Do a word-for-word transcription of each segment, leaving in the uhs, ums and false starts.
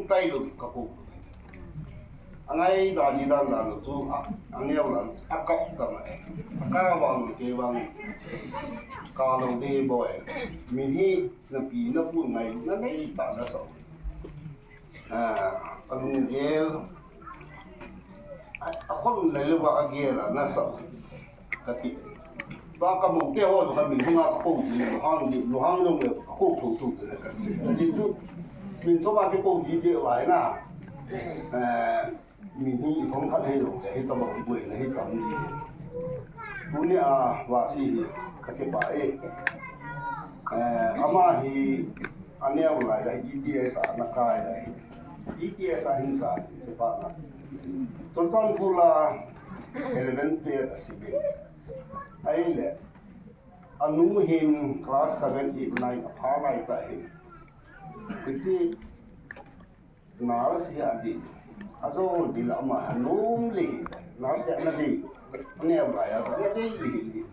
Tailou ka kou. Angai dan ni dan dan chu a, aneo la a kap ta ma. A ka vang ke vang. Ka lo de boy. Mi hi na pi na pu ngai na nei ta na so. A, a lung gel. A, a khon le le va a gel a na so. Kati. Ba ka mo te ho ka min hung a ka kou ji, lo hang ji, lo hang jong le ka kou tou tou te kati. Kati tu, min tho ba ke kou ji je wa na. Eh, min hi phong khat he lo, he ta ba boi na he ta mi. Tuni a va si hi, ka ke ba e. Eh, ama hi, aneo lai lai, E T S a na kai lai. E T S a hin sa, te pa na. Tul tan kula, eleven, twelve a si be. Ahile, anu hin class seven, eight, nine a pha lai ta hin. Hiche nurse hi a di. A jo di la ma ha num li. Nurse hi a na di. Aneo lai a na di li li.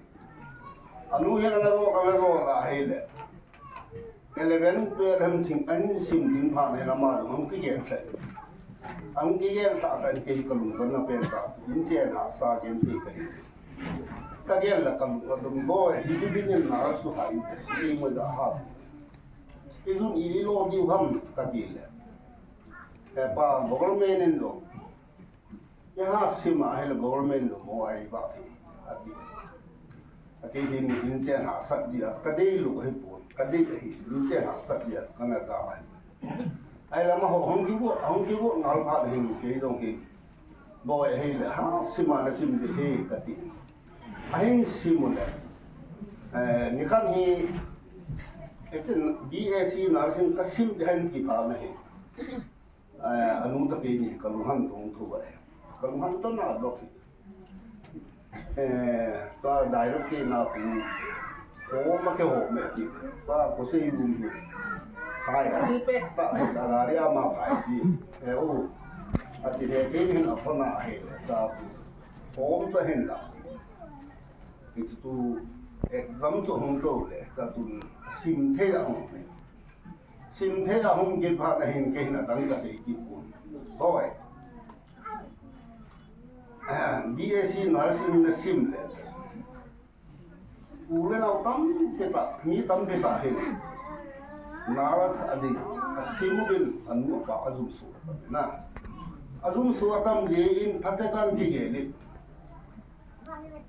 Anu hin a na jo, a na jo la ahile. Eleven, twelve ham thing an sim ding pha ne na ma hung kigel thei. Hung kigel thei thei ke ka lung ka na pen ta. In chen hasa gen thei ka hi. Ka gel la ka lung ka dum boy. Hi ti bin na su ha in si mo da ha. I lung i lo diu ham ka ti le. He pa government in lo. Ke ha sim a hile government lo mo ai ba ti. Ati. Ati hin hin chen ha sat di a ka dei lo hi pon. Ka dei hi hin chen ha sat di a ka na ta ai. Ai la ma ho hung ki go, hung ki go ngal pha hin ke dong hin. Boy hile ha sim a na sim di he ka ti. A hin sim le. Eh, ni khan hi, eh, B S C nursing ka sim di hin ki pha na hi. Eh, anu ta ke ni ka lunghan dong thu ba. Ka lunghan to na dok. Eh, ta direct ke na ku. Ko ma ke ho me ti. Ba ko se yu ni. Hai, a si pek ta, ta gari a ma pai ti. Eh, o. A ti he ke ni na ko na he ta ku. Ko ta hin la. Ki tu exam to hung to le, ta tu sim thei a hung me. Sim thei a hung kit phat na hin ke hin a dang ka sei kit pon. Boy. B S C nursing na sim le. U le nau tampi ta, mi tampi ta hin. Nurse a ding, a sim u bin, a nu a pa a zum su na. A zum su a tam ji in phat te tan ki ge li.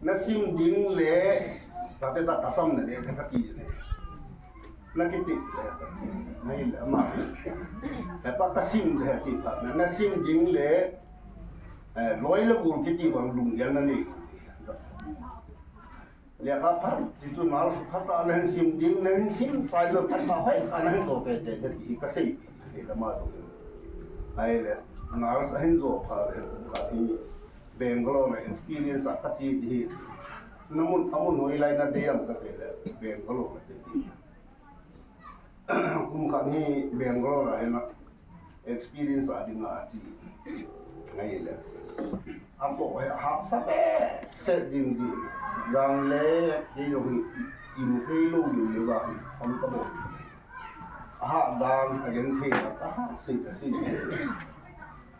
Na sim ding le, phat te ta ka sam na le, ka ti le. Na ki ti le, na i le ma. He pa ka sim le ti pa, na, na sim ding le, eh, loi le gol ki ti bang lung gel na ni. Lekha phat, ti tu nurse phat a na hin sim ding, na hin sim, sai lo phat a hoi, a na hin to te te te ti ka sei, ti le ma to. Ai le, nurse a hin jo pha le, ka ti. Bangalore na experience a ka ti di. Na mun, a mun hoi lai na de am ka te le, Bangalore ka te di. Kum khat hi Bangalore a hin na experience a ding a ti. Ngai le. A to he ha sa be se ding di. Yang le, di lo hi, in thei lo ni le ba hi, am ka bo. A ha dan, a gen thei, a ha sei, a sei.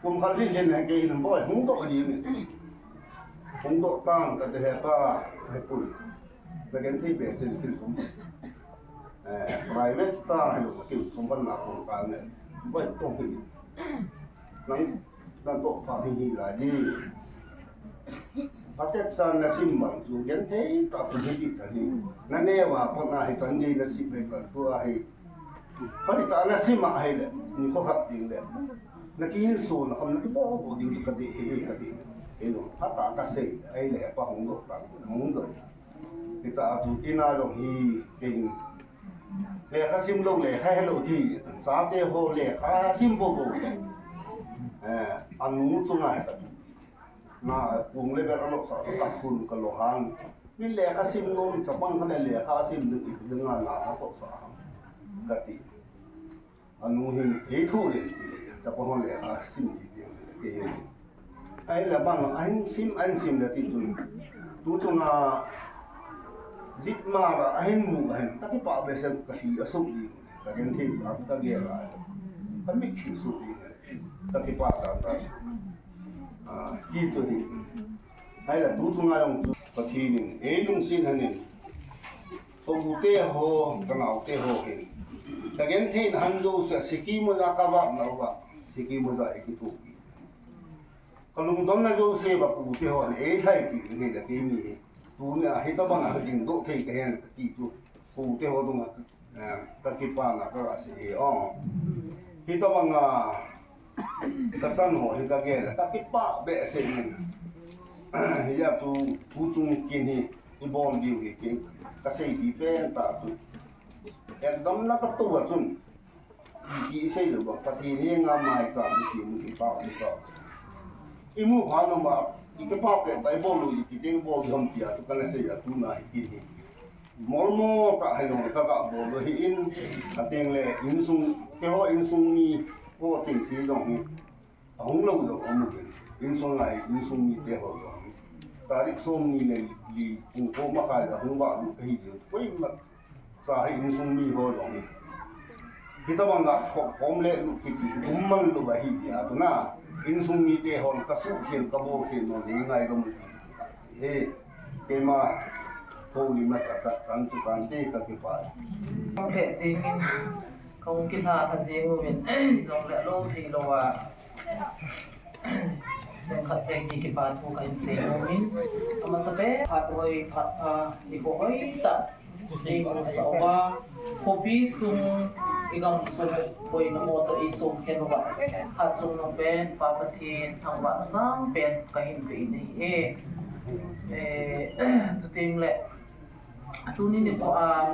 Kum khat li hin he ke hin boy, hung to di ni. Hung to tang ka te he pa, he pul. Ka gen thei be sin kin kum. Eh, private ta he lo kin kum ban na kum ka ne. Boy to hi. Nang, nang to pa hi hi la di. Phat te chan na sim bang chu gen thei ta pu hi ti chan hi. Na ne wa ko na hi chan ni na sim he ka tu a hi. Phat ta na sim a hi le, ni ko khat ding le. Na ki hin su na kham na ki bo bo ding ka di hi ka di. He lo, phat ta ka sei, ai le pa hung do ta, hung do. Ki ta tu ina lo hi, kin. Lekha sim lo, lekha he lo ti. Sa te ho lekha sim bo bo. Eh, anu chu ngai ka. Na, kung le ber a lo sa, ka khun ka lo han. Min lekha sim nom, chapang kha le lekha sim ding, ding a na, na ko sa. Ka ti. Anu hin, ei thu le ti, chapang ho lekha sim ti ti, ke. Ai la bang, a hin sim, a hin sim le ti tu. Tu tu na, jit ma ra, a hin mu, a hin, ta ki pa be se, ka hi a suk di, ka gen thi, ka, ka ge la. Ka mit khi su hi. Ka kipah ta ta. Ah, hi tu hi. Hai la tu tu ngai long tu. Pathen in ei lungset hen in. Ka u te ho, ka nao te ho hin. Ka genthei na han jouse, siki moja ka vah nau va. Siki moja i kitu. Ka lungdon na jouse va ka u te ho hin ei lhai ti ni da ke ni. Tunia hi ta bang a ding do thei ka hen ka ti tu. Ka u te ho dung a. Eh, ka kipana ka ga sei e, oh. Hitabanga ka chan ho hi ka gel, ka kipah behseh in. Hia chu, thu chung kin hi, i bol diu hi kin, ka seipi pen ta chu. Ekdam na ka tou a chun, ipi i sei lou bang, Pathen henga maicham i sem u hi pau hi pau. I mu phat nom a, i kipah pen ta i bol lou, i kiding bol ding ham tia, tu ka na sei a, tuna hi kin hi. Molmo tah hilou le ka ga bol lou hi in, ateng le insung, keiho insung mi ho teng si jong hi, ahung lou jong aum in, insung lai, insung mite ho jong hi. Tarik som ni le li, pung ko makai ahung vah lou ka hi diu. Koima cha hi insung mi ho jong hi. Hitabang a khop khom le lou kiti, um man lou ahi tia tuna, insung mite hon ka suhkhel, ka bolkhel nom nei ngai lou. He, keima, ko ni ma ta ta, kan chu kan te ka kipah. Ka he jing in, ka hung kilha kha jing uvin, jong le lou thei lou a. Jeng khat jeng ni kipa thu ka hin sei nom in. Amasa pen, phat hoi, phat pha, nikho hoi tah. Nei mu sa uva, khopi sung, i gam sung, boina ho toh i sung khen uva. Hatchungnung pen, Pa Pathen, thangvah sang pen, ka hin pe in ahi e. Eh, chuteng le, tuni nikho a,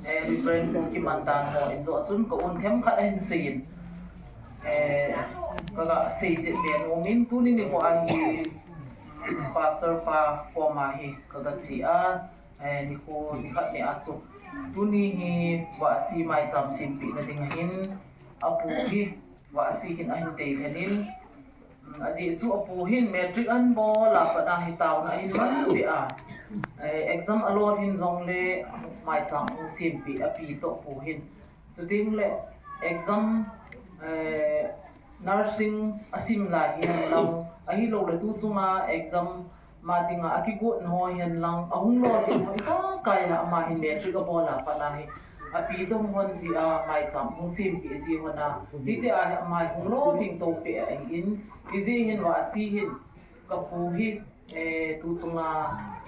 eh, Reverend Pu Kimandan ho in jong chun ka un themkhat ahin sei in. Eh, ka ga sei chet be nom in, tuni nikho a hi Pastor pa koma hi ka ga che a, eh, nikho nikhat ni a chu. Tuni hi Vahsi maicham sempeh na ding ahin, apu hi Vahsi hin ahin dei lhen in, ajeh chu apu hin matric ahin bol a pat a hi taona ahin man peh a. Eh, exam alol hin jong le maicham hung sempeh api toh pu hin. Chuteng le exam, eh, nursing asim lai hi hen lang, ahilou le tu chunga exam ma dinga akigotna ho hi hen lang, ahung lolhing ho ijakai a ama hin matric abol a pat a hi. Api toh hung hon ji a, maicham hung sempeh ji hon a. Hitia hi ama hung lolhing to peh ahin, hijeh hin Vahsi hin ka pu hi, eh, tu chunga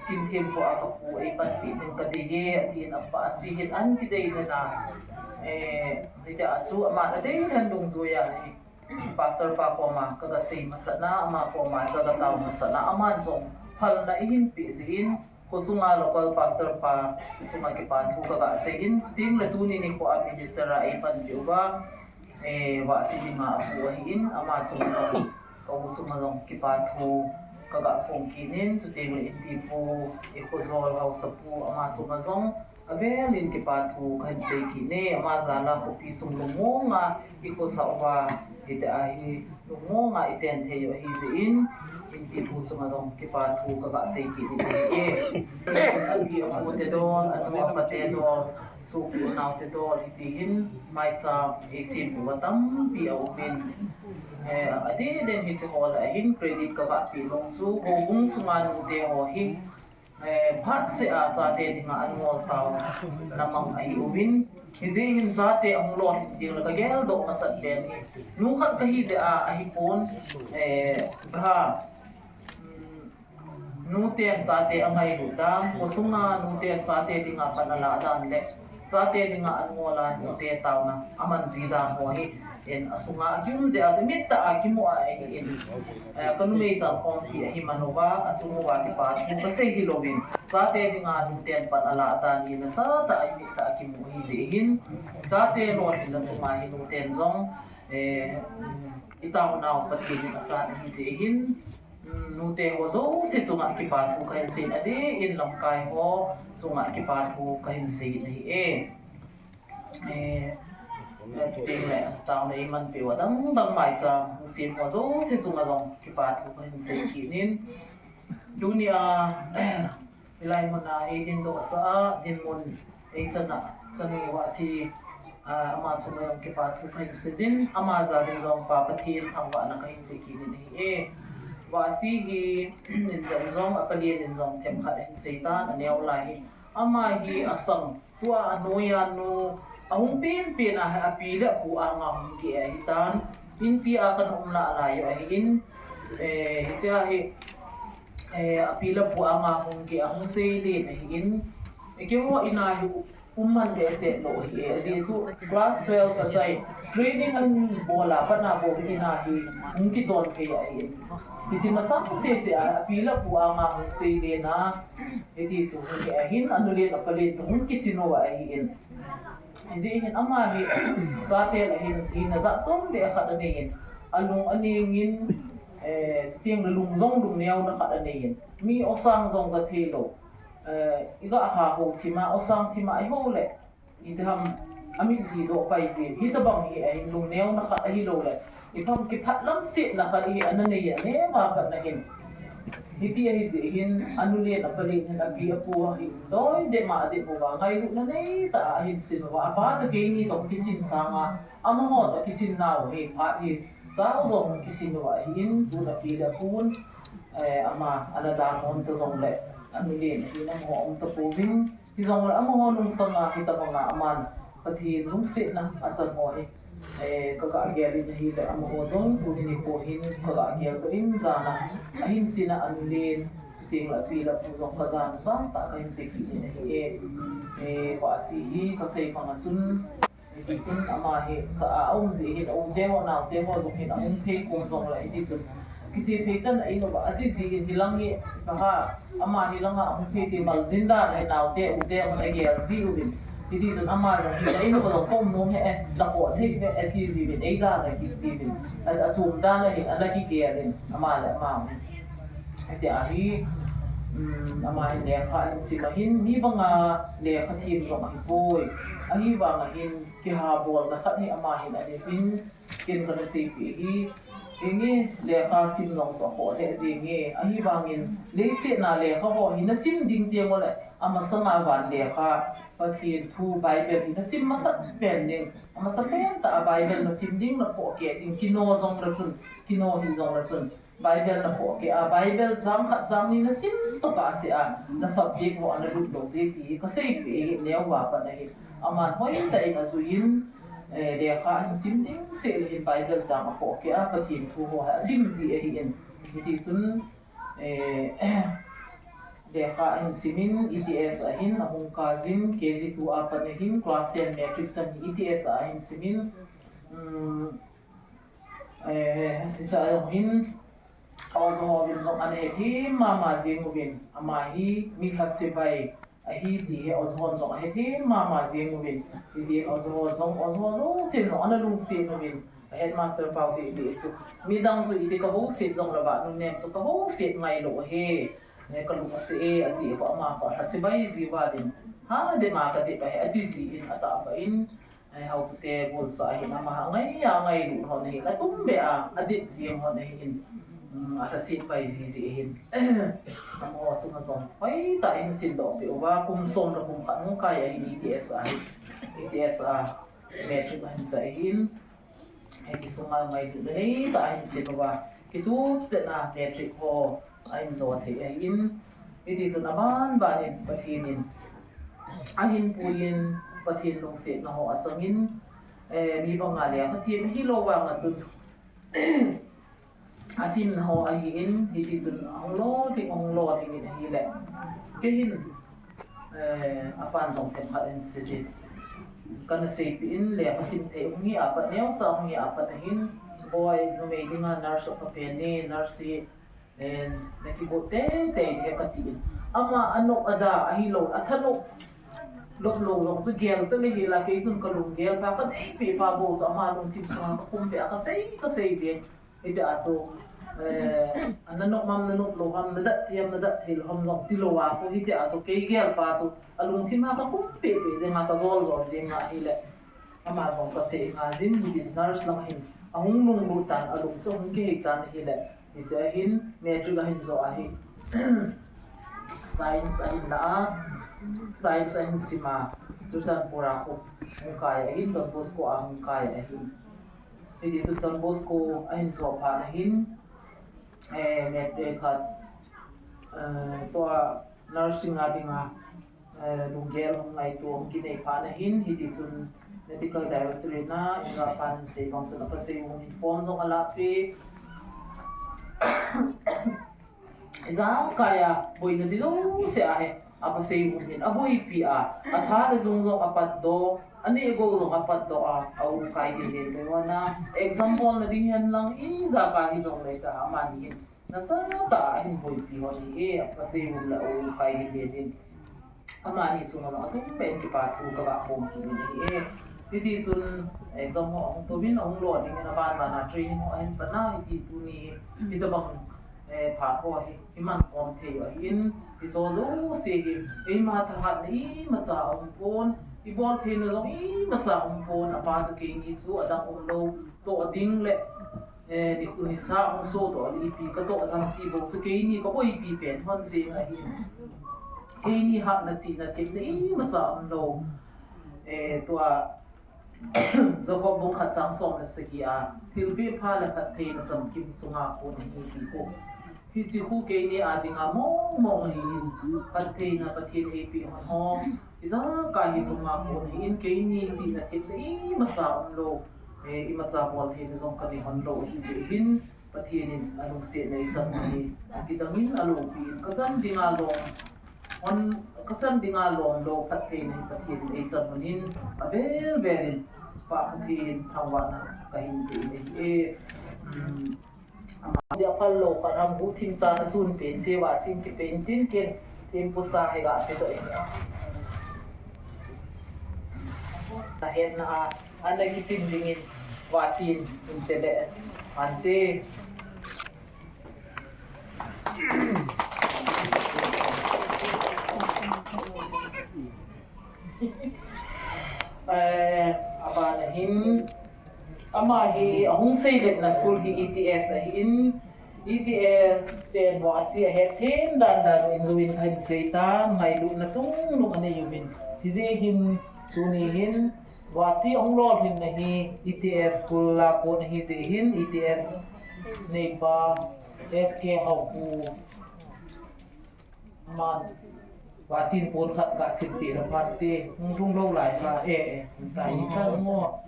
kin themkhat a ka pu eipanpi ding ka dei e, atin apa Vahsi hin ahin kidei lhen a. Eh, hitia chu ama adei lhen dungjui a hi. Pastor pa koma ka ga sei masat na, ama koma ka ga tao masat na, aman jong phalna eihin pe jeh in, khosunga local pastor pa chunga kipa thu ka ga sei in, chuteng le tuni nikho a minister a eipanpi uva, eh, Vahsi dinga apu ahin, ama chunga jong, ka u chunga jong kipa thu ka ga phong kit in, chuteng le inpi pu, i khojol haosa pu, ama chunga jong, avel in kipa thu ka hin sei kit e, ama jal a khopi sung lungmong a i khosa uva, hitia hi lungmong a i chen thei u ahi jeh in, inpi pu chunga jong kipa thu ka ga sei kit in ahi e. Api apu te dol, anu apa te dol, sopi unau te dol, hiti hin maicham eisem uva tampi aum in. Eh, adeh deh in hiche ho lah a hin credit ka ga pe nom chu, houbung sunga nu te ho hi, eh, phatseh a chate dinga an ngol taona mang ahi uvin. Hijeh hin chate ahung lolhing ding le ka geldoh masat pen hi. Nu khat ka hi jeh a ahipon, eh, ha, um, nu ten chate angailut dan, khosunga nu ten chate dinga pan alah dan le, chate dinga an ngol a nute taona aman ji dan ho hi, in asunga akium jeh a, mit tah a kimu a ahi in, eh, ka numei chan khom ti ahi man uva, achung uva kipa thu ka sei hilou in, chate dinga nuten pan alah dan hi nasatah a mit tah a kimu ahi jeh hin, chate lolhinna sunga hi nuten jong, eh, i taonau Pathen in asan ahi jeh hin, um, nute ho jouse chunga kipa thu ka hin sei in, adeh in lamkai ho chunga kipa thu ka hin sei in ahi e. Eh, eh, chuteng le, taona eimanpeh u adang dang maicham hung sem ho jouse chunga jong kipa thu ka hin sei kit in. Tunia, hilai mun a eidindoh sah a, dinmun eichan a, chanu Vahsi, Ama chunga jong kipa thu kahin seijin, ama jal in jong Pa Pathen thangvahna kahin pe kit in ahi e. Vahsi hi, in jong jong, apalen in jong themkhat ahin seitan, aneo lai hi. Ama hi asang, tua anoiya nu, ahung penpen a hi api le apu anga hung geh ahitan, inpi a kana um lailai u ahin, eh, hichea hi, eh, api le apu anga hung geh ahung seilen ahin, eh, keiho in a hi um man behseh lou ahi e, ajeh chu class twelve achai, training ahin bol a pat a bou in a hi hung kichon phei ahi e. Hiche masang sese a, api le apu anga hung seilen a, hiti chu hung geh ahin, anulen apalen toh hung kisin uva ahin. Hijeh hin ama hi, chate lah hin, hina jat chom beh khat anei in, alung aning in, eh, chuteng le lung jong lungneona khat anei in, mi osang jong ja thei lou, eh, iga ha ho thim a, osang thim a ihou le, itiham, amitlhi doh pai jin, hitobang hi ahin lungneona khat ahilou le, ipham kiphat lamsetna khat hi ana nei a, neo a pat na hin. Hiti ahijeh hin, anulen apalen hin, api apu hi, doi dema adep uva, ngailutna neitah a ahin sin uva, apa toh keini toh kisin sanga, amaho toh kisin nau hi, phat hi, jao jong kisin uva ahin, tun api le apun, eh, ama, ana dalhon ta jongle, anulen ahin, amaho aum tapouvin, hijongle amaho lungsanga, hitobanga aman, Pathen lungsetna achan ho hi, eh, kaga gel in ahile, amaho jong tuni nikho hin kaga geldoh in, jana ahin sin a anulen, chuteng le api le apu jong kajana sangtah kahin pe kit in ahi e. Eh, Vahsi hi kasei banga chun, hiti chun ama hi sa a aum jeh hin, aumte ho, naote ho jong hin ahung thei kom jongle, hiti chun kiche phei tan a in uva ati jin, hilang hi, kaha, ama hilanga ahung thei ti maljin dan ahi, naote, ute, ahung agel ji uvin. Hiti chun ama jong hi, a in uva jong kaum nom hih e, nakhoh thei hih e, ati jiuvin, eidalha kit jiuvin. A, achom dan ahi, ana kigel in, ama le ama. Hiti ahi, um, ama hin lekha ahin sim ahin, mi banga lekha them jong ahipoi. Ahivanga hin, kihabolna khat hi ama hin anei jin, ken kana seipeh hi, henge, lekha sim jong chu akhoh lheh jenge, ahivangin, leiset a lekha ho hi nasim ding teng ule, amasanga van lekha, Pathen thu Bible hi nasim masat pen ding, amasa pentah a Bible nasim ding, naphohkeh ding, kino jongle chun, kino hih jongle chun, Bible naphohkeh a, Bible chang khat chang ni nasim tokah seh a, na subject ho a nalut lou ding ti hi kaseipeh hi, neo a pat ahi. Aman hoitah in ajuiyin, eh, lekha ahin sim ding seh le hin Bible chang aphohkeh a, Pathen thu ho hi asim ji ahin. Hiti chun, eh, lekha ahin sim in, E T S a hin ahung kajin, K G two a pat ahin, class ten matric chan hi E T S a ahin sim in, um, eh, hiche jong hin, a oja hovin jong ana hethem mama jeng uvin, ama hi mi lhasebai ahi ti hi oja hon jong ahethem mama jeng uvin, hijeh in oja ho jong, oja ho jousen jong ana lungset uvin, a headmaster pau Teitei chu, midang chu iti kahouset jongle vannunnem chu kahouset ngailou ahi, eh, kalung aseh e, ajeh chu ama chu alhasebai ji val in, hadem a kadep ahi, ati jin atahbeh in, eh, haote bolsa ahin, ama angaiya ngailut hon ahin, atumbeh a adep jeng hon ahin, um, alhaset pai jiji ahin. Amaho chunga jong hoitah in ahin sindoh peh uva, kum som le kum khat hung kai ahin, E T S a, E T S a matric ahin ja ahin. Hiche sunga ngailutna neitah a ahin sin uva, kitup chet a matric ho ahin jo thei ahin. Hiti chun aban ban in Pathen in ahin puiyin, Pathen lungsetna ho asangin, eh, mi banga lekha them ahilou vanga chun, asimna ho ahin, hiti chun ahung lolhing, ahung lolhing in ahile, kei hin, eh, apan jong themkhat ahin seijin, kana seipeh in, lekha sim thei hung hi apat, neocha hung hi apat ahin, boi, numei dinga nurse apha pen e, nurse hi, eh, nakigot teitei ding ahi katin. Ama anop ada ahilou, athanop lop lou jong chu gel tale hila, kei chun kalunggel pa, kadeipeh pa bou chu ama lungthim sunga kakhum peh a kasei, kasei jeng. Hitia chu, eh, nanop ham, nanop lou ham, nadat thei ham, nadat thei lou ham jong tilou a, hitia chu kei gel pa chu alungthim a kakhum peh peh jeng a, kajol jol jeng ahile. Ama jong kasei ngaijin, hiti nurse lang hin ahung lunglut tan, alung chu ahung kihei tan ahile. Hiche ahin, matric ahin jo ahi. Science ahin la a, science ahin sim a. Churachandpur a khu hung kai ahin, Don Bosco a hung kai ahin. Hiti chun Don Bosco ahin jo phat ahin, eh, met, eh, khat, eh, tua nursing a dinga, eh, lunggel hung ngaito hung kinei phat ahin, hiti chun medical directorate na, in ra pan sei bang chun apa sei hung inform jong ala pe. Ijakai a boina di jouse a hi, apa sei hung hin, aboipi a, atha le jung jong apatdoh, aneh gou jong apatdoh a, a u kai ding le le wana, exam bol na ding hen lang, ijakai hi jong le ta, amani hin, nasatah a hin boipi hon hi, apa sei hung le a u kai ding le le. Amani sunga atum pen kipa thu kaga khom kit in ahi e. Hiti chun exam ho ahung tumin ahung lo dingin aban bana training ho ahin pana hiti tuni hitabang, eh, phat ho hi, hi man khom thei u ahin, hiche jouse hi, eima thahatna imacha aum pon, ibol theina jong imacha aum pon, apa toh keini chu adang umlou, toh ding le, eh, nikho nisa hung sodoh le ipi katoh dam ti bou chu keini kaboipi pen hon jeng ahi. Keini hatna chihna themna imacha umlou. Eh, tua Jacob bung khat chang som le sagi a, thilpeh pha le phattheina chamkim chunga kon ahi ti khu. Hiche khu keini a dinga mong mong ahin, phattheina Pathen eipeh hon ho, ijakai hi chunga kon ahin, keini chihna themna imacha umlou. Eh, imacha bol theina jong kanei hon lou ahi jeh hin, Pathen in alungsetna eichan hon hi, akidang in alopi in, kachan dinga lom, hon, kachan dinga lom lou phattheina hi Pathen in eichan hon in, avel vel in, Pa Pathen thangvahna kahin pe in ahi e. Hmm. Ama dia phal lou, khat ham bu thim cha na chun pen che Vasin kipe in tin ken, thim pusa he ga pe doh in. Na het na a, ana kichim dingin Vasin in te le, ante. Eh, abana hin, ama hi ahung seiletna school hi E T S ahin, E T S ten Vasi ahet them dan dan in luin kahin sei tan, ngailutna chungnung anei uvin. Hijeh hin, tuni hin, Vasi ahung lolhinna hi E T S school a kon ahi jeh hin, E T S neipa S K Haokip. Aman, Vasin pon khat kahin silpeh lou phat te, hung lhung lou lai ka, eh, eh, hung tai sa mo.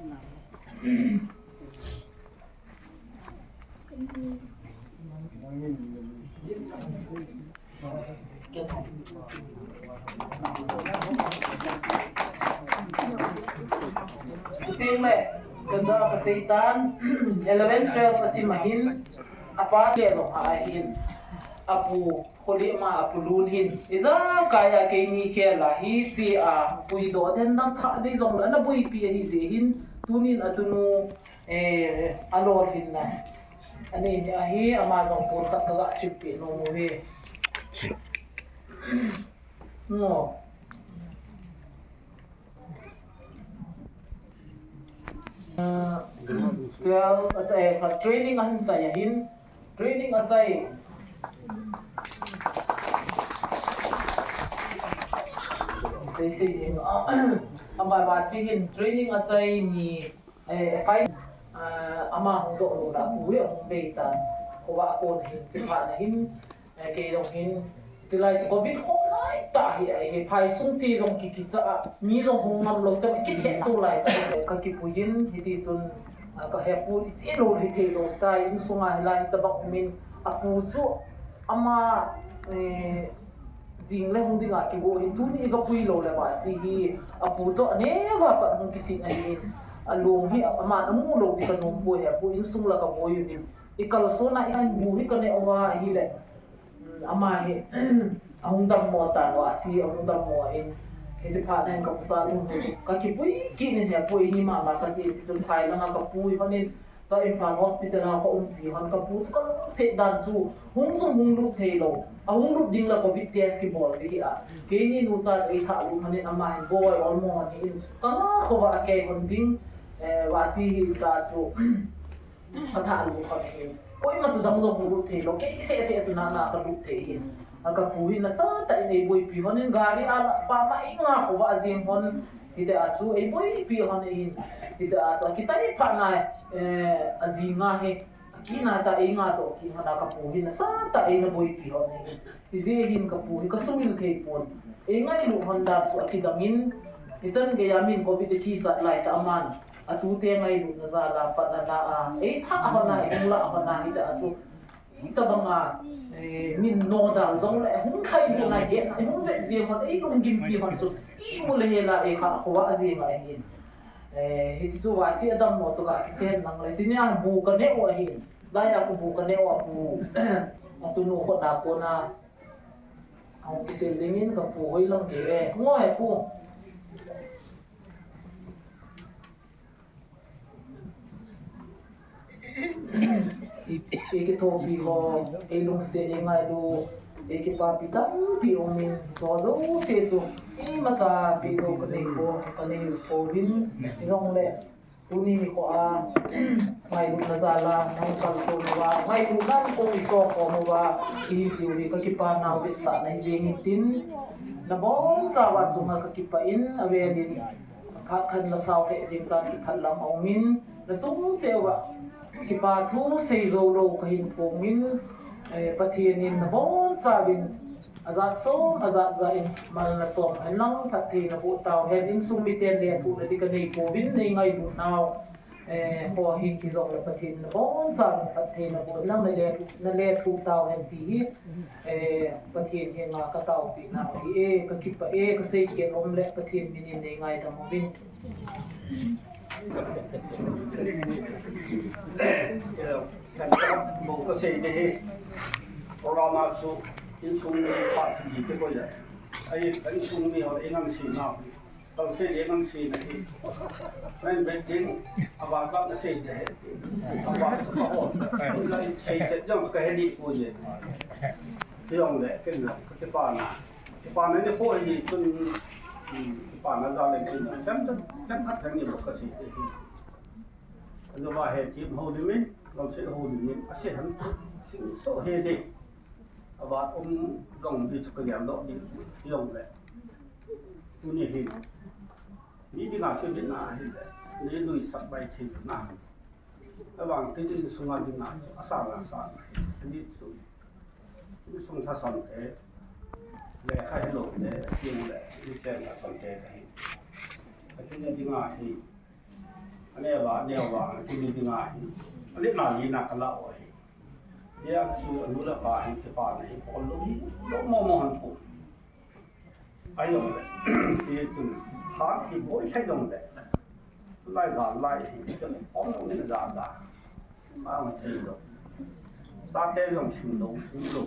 Chuteng le, kanja kasei tan, eleven, twelve asim ahin, apa le lou ha ahin, apu, Kholima apu Lun hin, ijakai a keini khel a hiche a puidoh den dang thah dei jong le ana boipi ahi jeh hin, tunin atunu, eh, alolhinna anei ni ahi, ama jong pon khat kaga silpeh nom uve. Ngo. Ah, tua, eh, training ahin chai ahin, training achai. Sei sei jing, ah, ama Vasi hin training achai ni, eh, pai, ah, ama hung doh lou la, pu hi ahung bei tan, khovah a kon ahin, chiphat na hin, Eh, kei jong hin, chulai chu covid hung lai tah hi, eh, hi phai sung che jong ki, kicha a, mi jong hung ngam lou tah, kithe to lai tah, eh, ka kipuiyin, hiti chun, ah, ka hepu i che lou hi thei lou tai, insung a hilai tabang min, apu chu, ama, eh, jing le hung ding a kigo hin, tuni ka pui lou le Vasi hi, apu toh, neva pat hung kisin ahi, alung hi, ama namu lou ti ka nom poi, apu insung la ka boi u hin, I kalson a i bu hi ka neh uva ahile, um, ama hi, ahung dammo tan, Vasi ahung dammo in, hiche phat in ka pasal in, ka kipui kit in, hepu, ini mama kati, tichun phai langa ka pu hi hon in, tua Imphal hospital a ka umpi hon, ka pu chu ka lungset dan chu, hung jong hung lut thei lou, ahung lut ding la covid test kibol ding hi a, keini nu cha chu ei thah lut hon in, ama hin boi olmo hon in, ka nga khova a kei hon ding, eh, Vasi hi ta chu, Ka thah lut hon ahi. Koima chu dang jong hung lut thei lou. Kei seh seh chu nana ka lut thei ahi. A ka pu hi nasatah in ei boipi hon in gari a la pa ma i nga khova jing hon. Hiti a chu eiboipi hon ahin, hiti a chu akichai phat na, eh, ajing a hi, akina ta ei nga toh kihon a kapu hin asatah a eina boipi hon ahin. Hijeh hin kapu hi kasumil thei pon. Ei ngailut hon dan chu akidang in, hichan gei a min covid akichat lai tah a aman atute ngailutna jal a pat ana la a, ei thah hon a, ei hung lah hon a, hiti a chu Hitobang a, eh, min nodal jong le, hung khai bu na ke, hung vet jeng hon, ei lunggimpi hon chu, imu le hel a, ei kha khova jeng ahin. Eh, hichu chu vasi adam mo chu ka kisen lang le, chini a bu ka ne u ahin. Lai a bu ka ne u a bu, atunu kho na ko na, ahung kisel ding in kapu hoilang ke, eh, ngo he pu. Ei kithopi ho, ei lungset, ei ngailu, ei kipapi tampi um in, hijo jouse chu, imacha pi jo kanei po, kanei pouvin, hijongle, tuni nikho a, ngailutna jal a, nahung kalson uva, ngailutna kong iso khom uva, ihiu hi kakipah nau vetsahna hi jeng in tin, nabonchauva chunga kakipah in, avel in, Phat khat nasao lheh jing tan, kiphat lam aumin, nachung cheh uva kipa thu sei jou lou kahin phong in, eh, Pathen in nabonchauvin ajat som, ajat ja in mal nasom hen lang, phatthei naboh tauhen, insung miten lethuhna ding kanei pouvin, nei ngailut nau, eh, ho hi hijongle Pathen in nabonchauvin phatthei naboh hen lang, nale, nalethuh tauhen ti hi, eh, Pathen henga kataopeh nau ahi e, kakipah e, kasei kit lom le Pathen min in nei ngaidam uvin. Bou kasei ding ahi. Program a chu insung mi phat kiti te koi le. Ai, insung mi ho, inam si na. Kal sei le nang sei na hi. Nang bet ding, ava ka na sei de he. Ava ka ho. Lai sei chet jong ka he di pu je. Jong le, ken le, ka kipana. Kipana ni ko hi chun, hmm, kipana da le ken le. Jam, jam, jam khat jang ni lo ka sei de hi. Ano ba he tim ho ni min, kal sei ho ni min. A sei han, sing so he de. Ava um jong di chu ka yam lo di. Jong le. Tuni hin. Mi dinga chu dinga ahile, ni nuisat bai thei na. Avang tin insunga dinga chu asang asang. Ni chu insung thasam te, lekha helou te, tin le, ni chen thasam te kahi. Atin dinga hi. Aneo va, aneo va, tin dinga hi. Ani na ni na kala o hi. Dia chu anu le pa hi, kipana hi, pol lou hi, lou mo mo han pu. Ahi jong le, ti chun, phat kiboi thei jong le, lai gal lai hi, ti chun, om jong le gal da, ma ma thei lo. Chate jong sum lo, sum lo.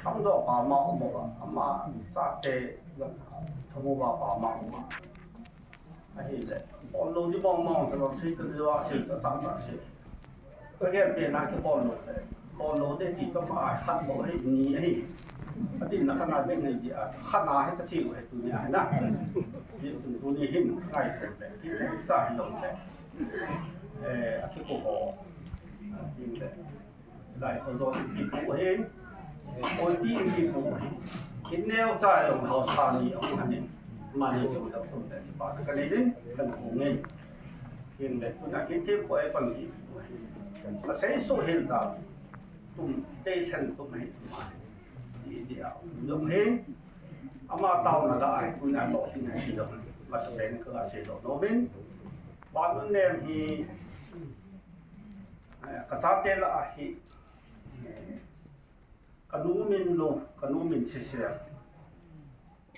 Tam jo pa ma um ba, ama chate jong, thamu ba pa ma um ba. Ahile, bol lou di mong mong, talo sei ta di wa, sei ta ta ta sei. Ka gen pe na kibol lou te. Bol lou te ti to ma khat bol hi ni ahi. Ati na khat na de nei di a, khat na hi ka chi u hi tuni ahi na. Ti tuni hin ngai ko pe. Ti sa hi lou te. Eh, aki ko ho. Ti le. Lai ko jo ti pu he. Ko ti ti pu he. Kin neo cha yong hao sa ni ong ani. Ma ni jo da tum te pa ka nei din kan ko ngei. Kin le ku na kin ti ko e pan ti pu he. Ma sei so hil da. Tum te sen tum he ma. Ti ti a. Yong he. Ama tao na da ai ku na lo ti na ti lo. Ma so pen ka la sei lo no bin. Ba nun nem hi. Ka chate la ahi. Ka nu min lou, ka nu min sisel.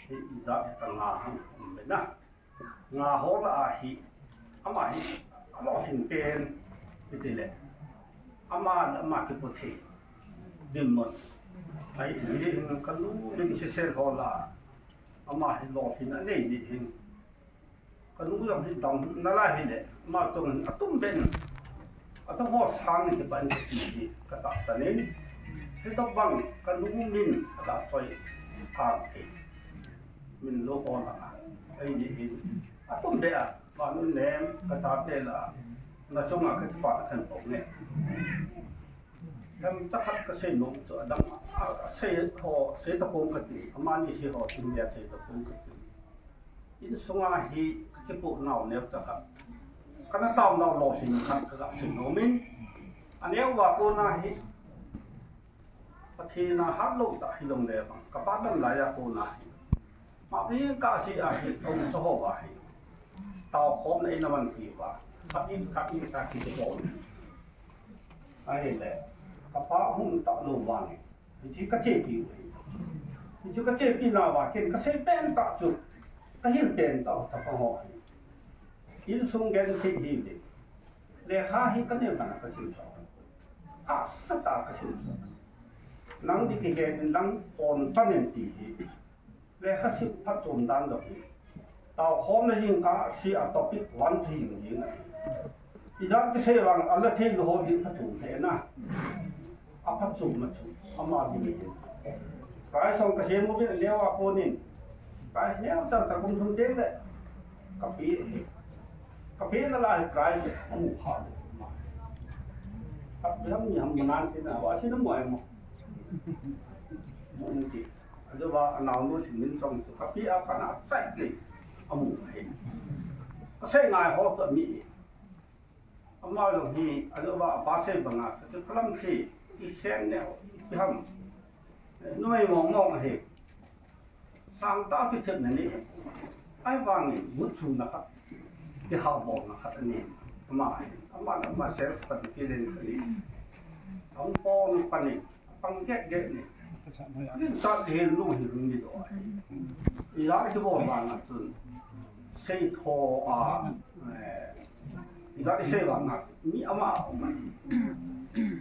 Hi ijat hi ka nga hang um be na. Nga ho la ahi. Ama hi, ama hin pen. Iti le. Ama, ama kipu thei. Din mon. Ai, hi hin ka nu min sisel ho la. Ama hi lo hin anei ni hin. Ka nu jong hi dam nalai hile, ama chong hin atum ben. Atum ho sang ni kipan ti hi ka tahsan in. Hitobang ka nu min ka tahsan in. Min lo ho na. Ai ni hin. Atum be a, ma nu nem ka ta te la. Na chong a ka pa ka than pok ne. Lam ta khat ka sei nom chu adam a, a sei ho, sei ta pong ka ti. Ama ni sei ho, tin dia sei ta pong ka ti. Insunga hi kakipoh nau neo tah khat, kana tao nau lou hin khat kaga sim nomin. Aneo va kona hi Pathen a hatlou tah hilou le vang, kapa dam laiya kona hi, mapin kase a hi, aum cha ho va hi, taokhomna in aman pi va, khat in khat in ta kipoh. Ahile, kapa hung talou vangin, hiche kachepi u hi. Hiche kachepi nauva ken kasei pen tah chu, kahil pen tah u chapang ho hi, insung genthei hi le, lekha hi kaneo kana kasim sa, asat a kasim sa. Nang di kigen in lang pon panen ti hi, lekha sim phatchom dan dong hi, taokhomna jingkah sea topic one thi jing ding ahi. Ijat kisei vang ala thei lou ho ding phatchom thei na. Aphatchom ma chu ama ding ahi. Prize song kasem uvin aneo a konin, prize neo chan cha kum thum teng le kape hi. Kape nalai prize amu kha lou ma. Kape ham ni ham manan tina va sina mo ai mo. Mo ni ti. Ajo va anaonu Lhinminchong chu kape a kana chai ti amu hi. Kasei ngai ho to mi. Ama jong hi, ajo va apa sei banga, kati phalam sei, i sen neo, i ham. Numei mong mong ahi. Sangtah kithepna nei. Ahivangin, mutchuna khat, kihabolna khat anei. Ama hi, ama, ama self confidence anei. Ahung pon panin, apang get get ni. Kin chat hi lu hi lu ni do. Ila kibol vang a chun, seitho a, eh, ila isei vang a, mi ama,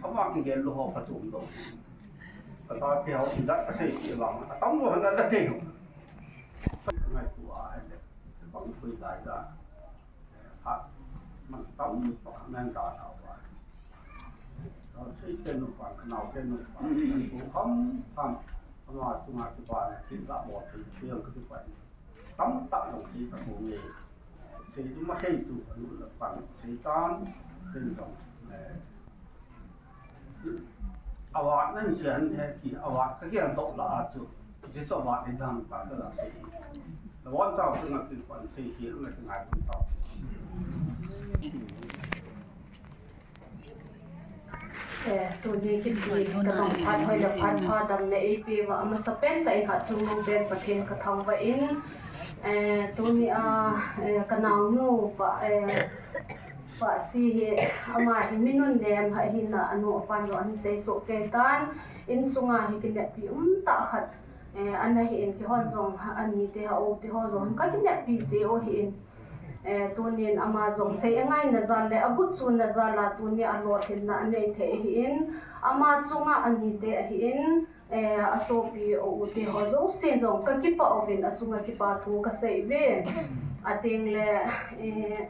ama kigel lou ho phatchom lou. Katapi ho, ila kasei pi vang a, atam lou hana la thei ho. Ngaito a ahile, pang pui lai la. Ha, man tam pa men ta ta wa. Ka sei te nu pa, ka nao te nu pa, ka tu ham ham, ama tu nga tu pa na, ki la mo tu, ki yang ka tu pa. Tam ta long sei ta ko nge. Sei tu ma sei tu, anu la pa, sei tan, ten long, eh, Award nan sian the ki award ka kian tok la a chu. Kichi chu award in dang pa ka la se. La wan chau chu na ki kwan se hi na ki ngai pun tau. Eh, tuni Kimji ka nong phat hoi le phat pha damna eipe uva, amasa pen tah in ha chung nung pen Pathen ka thangvah in, eh, tuni a, eh, ka naonu pa, eh, Pasi hi ama hi mi nunnem ahi na, anu apa jong ahin seisoh kei tan, insunga hi kineppi um tah khat, eh, ana hi in, keihon jong ani te, ha u te ho jong ka kineppi cheh u ahi in, eh, tunin ama jong sei angaina jal le aguhchunna jal a tuni a lolhinna anei thei ahi in, ama chunga ani te ahi in, eh, asopi u te ho jouse jong ka kipah uvin achunga kipa thu ka sei uve. Ateng le, eh,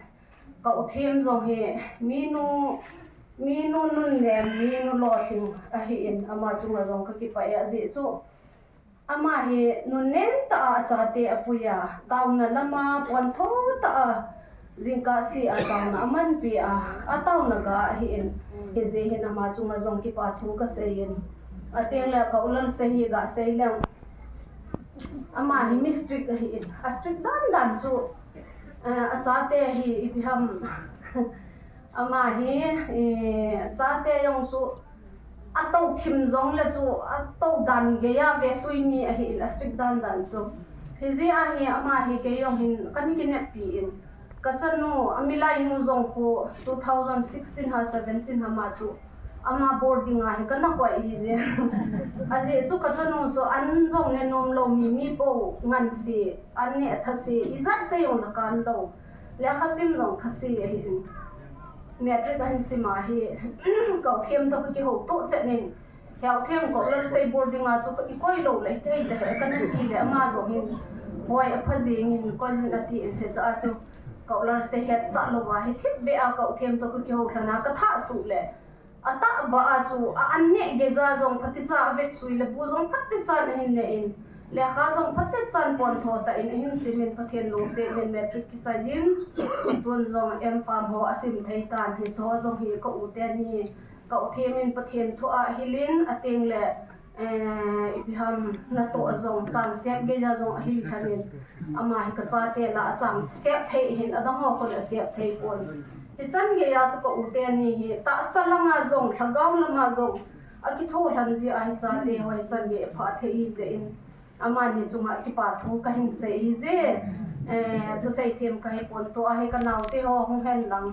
Ka u Them jong hi minu, minu nunnem, minu lolhing ahi in, ama chunga jong ka kipah e, ajeh chu ama hi nunnem tah a achate apui a, taona lama pontho tah a jingkah sea taona amanpi a, ataona ga ahi in, hijeh hin ama chunga jong kipa thu ka sei in. Ateng le ka u Lalsei hi ga sei leng, ama hi mi strict ahi in, a strict dan dan chu, eh, achate hi ipi ham, ama hi, eh, chate jong chu atou thim jong le chu atou dan gei a vesui mi ahi in, a strict dan dan chu. Hijeh a hi ama hi kei jong hin kana kineppi in, ka chanu, a milainu jong khu two thousand sixteen ha seventeen ha ma chu ama boarding a hi kana koi ahi je. Ajeh chu ka chanu chu an jong ne nom lou mi, mi po ngan se, an ne atha se, ijat sei jong la kan lou. Lekha sim jong thase ahi in. Matric ahin sim a hi, ka u Them toh ka kihouto chet in, ka u Them ka u Lalsei boarding a chu i koi lou le hithei te, kana ti le ama jong hin boi apha jeng in, koi jin ati in, hiche a chu ka u Lalsei hetsah lou a hi thipbeh a ka u Them toh ka kihou lhon a ka thah suh le, atahbeh a chu a an neh geija jong phatecha a vetsui le bu jong phatecha in ahin ne in, lekha jong phatecha in pontho tah in ahin sim in, Pathen lungset in matric kichai in, tun jong M Pharm ho asim thei tan, hiche ho jong hi ka u teni, ka u Them in Pathen thu ahil in, ateng le, Eh, ipi ham natoh a jong, chang sep gei a jong ahi lhon in, ama hi kachate lah a chang sep thei hin, adang ho khun asep thei pon. Hichan gei a chu ka u teni hi, tahsa langa jong, lhagao langa jong, akitho lhon jeh a hichate ho hichan gei apha thei ahi jeh in, amani chunga kipa thu kahin sei ahi je. Eh, thusei them kahi pon, tua hi kanaote ho hung hen lang.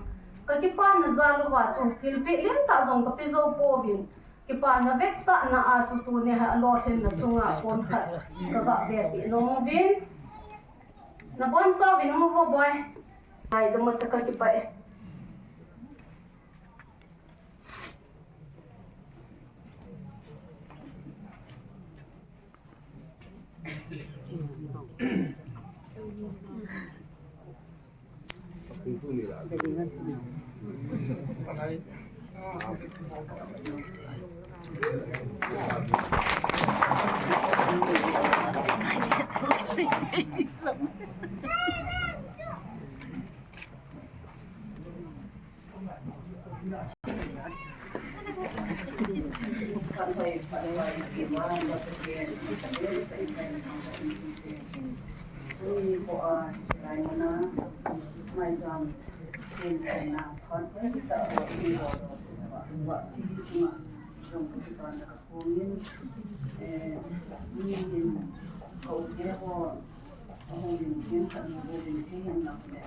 Kakipana jal uva chu, thilpeh lentah jong kape jou pouvin. Kipana vetsahna a chu tuni hi alolhinna chunga pon khat kaga vepeh nom uvin. Nabonchauvin um uvo boi. Ai, damta kakipah e. Ahung ding thei hen lang le,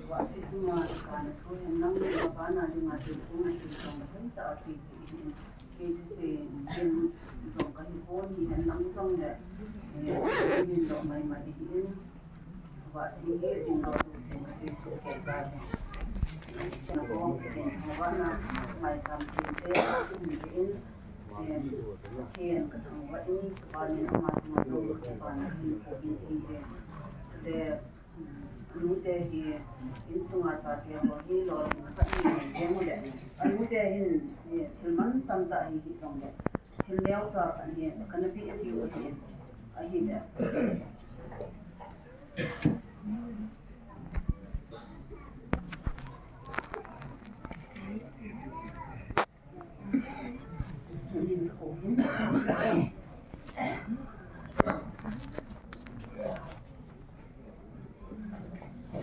vahsi chunga kana thu hen lang le, mabana dinga thil thu na thil jong le hoitah a sei thei in, kei thusei ding jong kahi pon, hihen lang jong le, eh, hin doh mai mai hi in, vahsi hi ding doh tu sei kasei soh kei tave. Mabana maicham sei te, in jeh in, Pathen kathangvah in, Chapa in ama chunga jong kipana kahin thum in, hijeh chule, um, anute hi insunga chate ho hi lolhinna khat ahi jeng ule, anute hin, eh, thil mantam tah hi hijongle, thil neocha khat hi kana peh jiu ahi, ahile.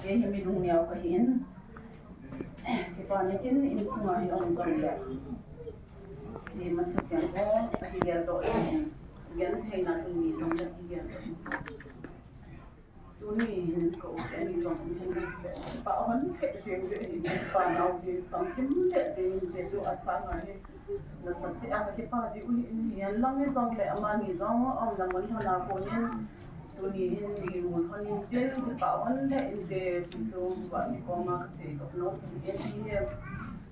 Kei hi mi lungneo kahin, kipana kin insunga hi um jongle, hiche masa jeng ho ahi geldoh in, gentheina tuni jong le ahi geldoh in. Tuni hin ka u teni jong hin, kipah hon peh jeng jeh hin, kipah nau jeh jong hin peh jeng jeh chu asang ahi. Nasatah a kakipah diu ahi in, hihen lang hijongle amani jong aumna mun lhon a konin, tuni hin dinmun lhon intin, kipah hon peh inte ti chu vahsi koma kasei doh nom in ahi.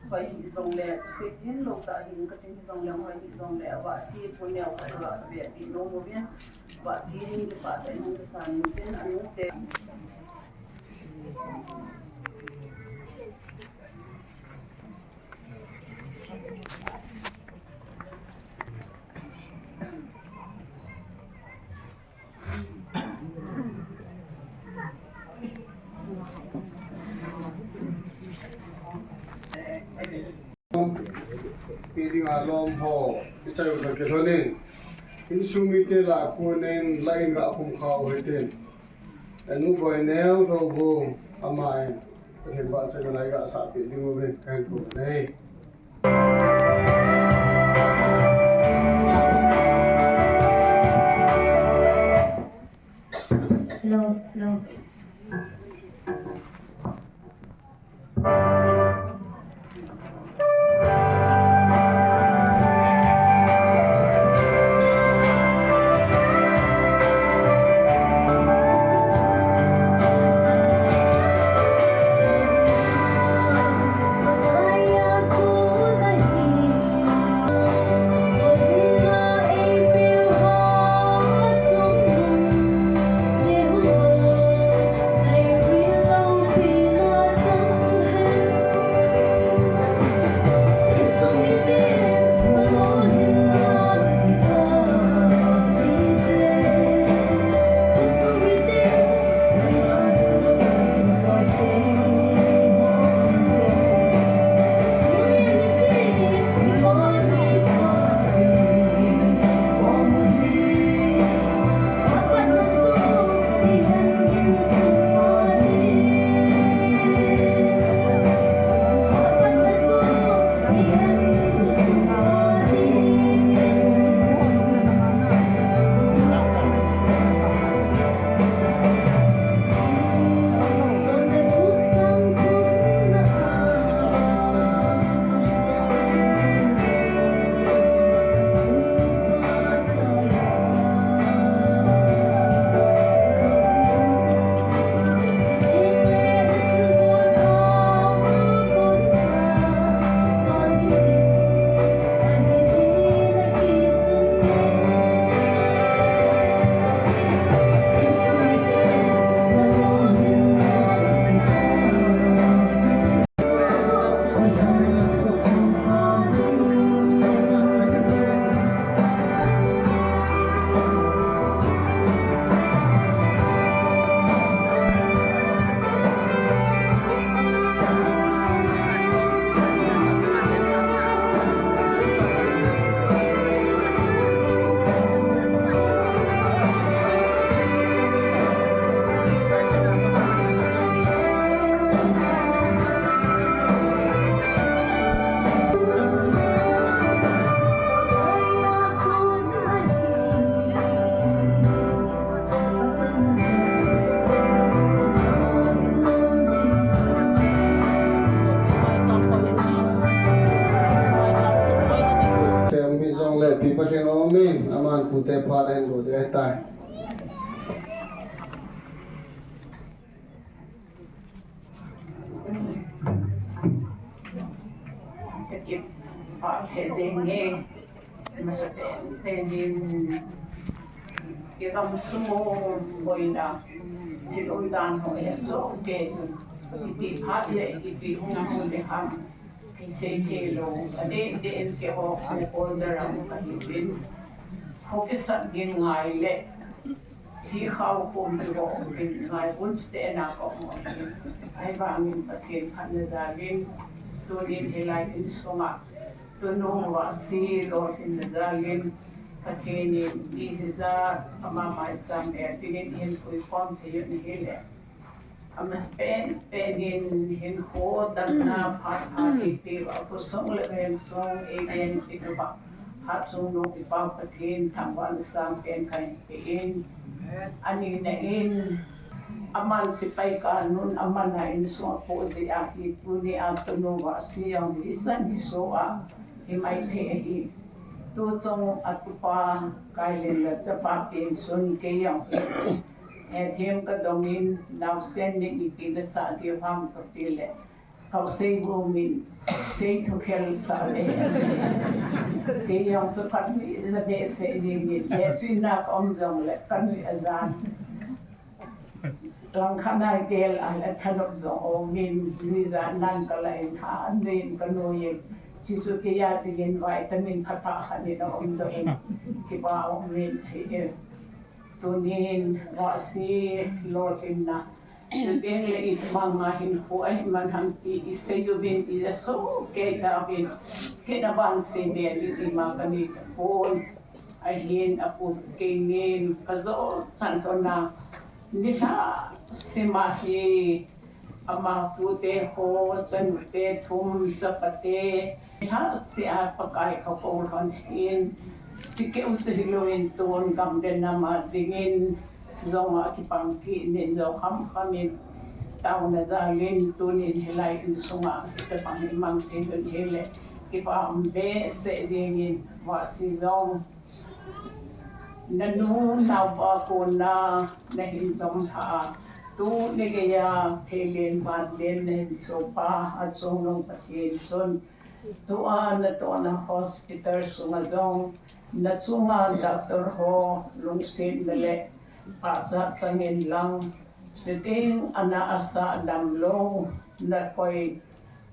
Hoi hijongle, thusei thenglou tah hin kating hijongle, hoi hijongle, vahsi pu neo khat kaga vepeh nom uvin. Vahsi hin kipah tah in hung kisan intin, anute. Peh dinga lom ho, ichai u toh kilhonin, insung mite lah a konin, lah in ga khum khau hitin. Anu Boineo Lhouvum, amahin Pathen vahchoina lai gasah peh ding uvin kahin kou e. Hello, hello. Pi Pathen aumin, aman pute phat ahin go ding ahitai. Kipah thei ding e, masa pen pen in, kigam sumo boina, thil umdan ho e so ke, kiti phat le, kiti hung hung le ham. Kisei thei lou, adeh deh in keiho khu order a um kahiuvin. Kho kisat ding ngai le, thi khao khom kiho ding ngai un steh na kaum u ahi. Ahivangin Pathen phatna jalin, tunin hilai insunga, tunu Vahsi lolhinna jalin, Pathen in mi hijat ama maicham e, tinin hin puikhom thei u ahile. Amasapen pen in hinkho damna phat phat eipeuva, khosung le veng sung eiven kitupa, Hatchungnung Kipah Pathen thangvahna sangpen kahin pe in. Anina in, aman sepai kanun, aman a insung apoh jeh a hi tunia tunu Vahsi jong hisan hiso a himai thei ahi. Tuchung atupa Kailen le chapa pension kei jong hi. Eh, thiem kadongin, naosen ni ipi nasah diu ham kati le, Kausei Gumin, sei thukhel sah le. Kei jong chu khat ni ja behseh jengin, le chuina kaum jongle, kanuija jan. Langkhat a gel a le thanop jong aumin, nuija nan kala in tha an dei in kanui in. Chuchu kei a dingin vitamin phatah khat in aumdoh in, kipa aumin, hi e. Tunin Vahsi lolhinna, chuteng le itobang a hinkho ahi man ham ti isei uvin, ija soh kei tauvin, kei na vang sei bel in ima kanei tapon. Ahin apu keinin kajou chan lhon a, nilhah sim a hi, ama pute ho, chanute thum, chapate, nilhah sim a Pakai kakou lhon ahin, chukeu chu hilouvin tun gam le nam a dingin jong akipang kit in jong kham kham in taona jalin tunin hilai insunga hitobang imang thei lhon hile, kipa um behseh dingin Vahsi jong. Nanu naopa kona nahin dom lha a, tuni geiya theilen vanlen nahin sopa, Hatchungnung Pathen chun tua natohna hospital sunga jong nachunga doctor ho lungsetna le pahcha chang in lang, chuteng ana asa damlou, nakoi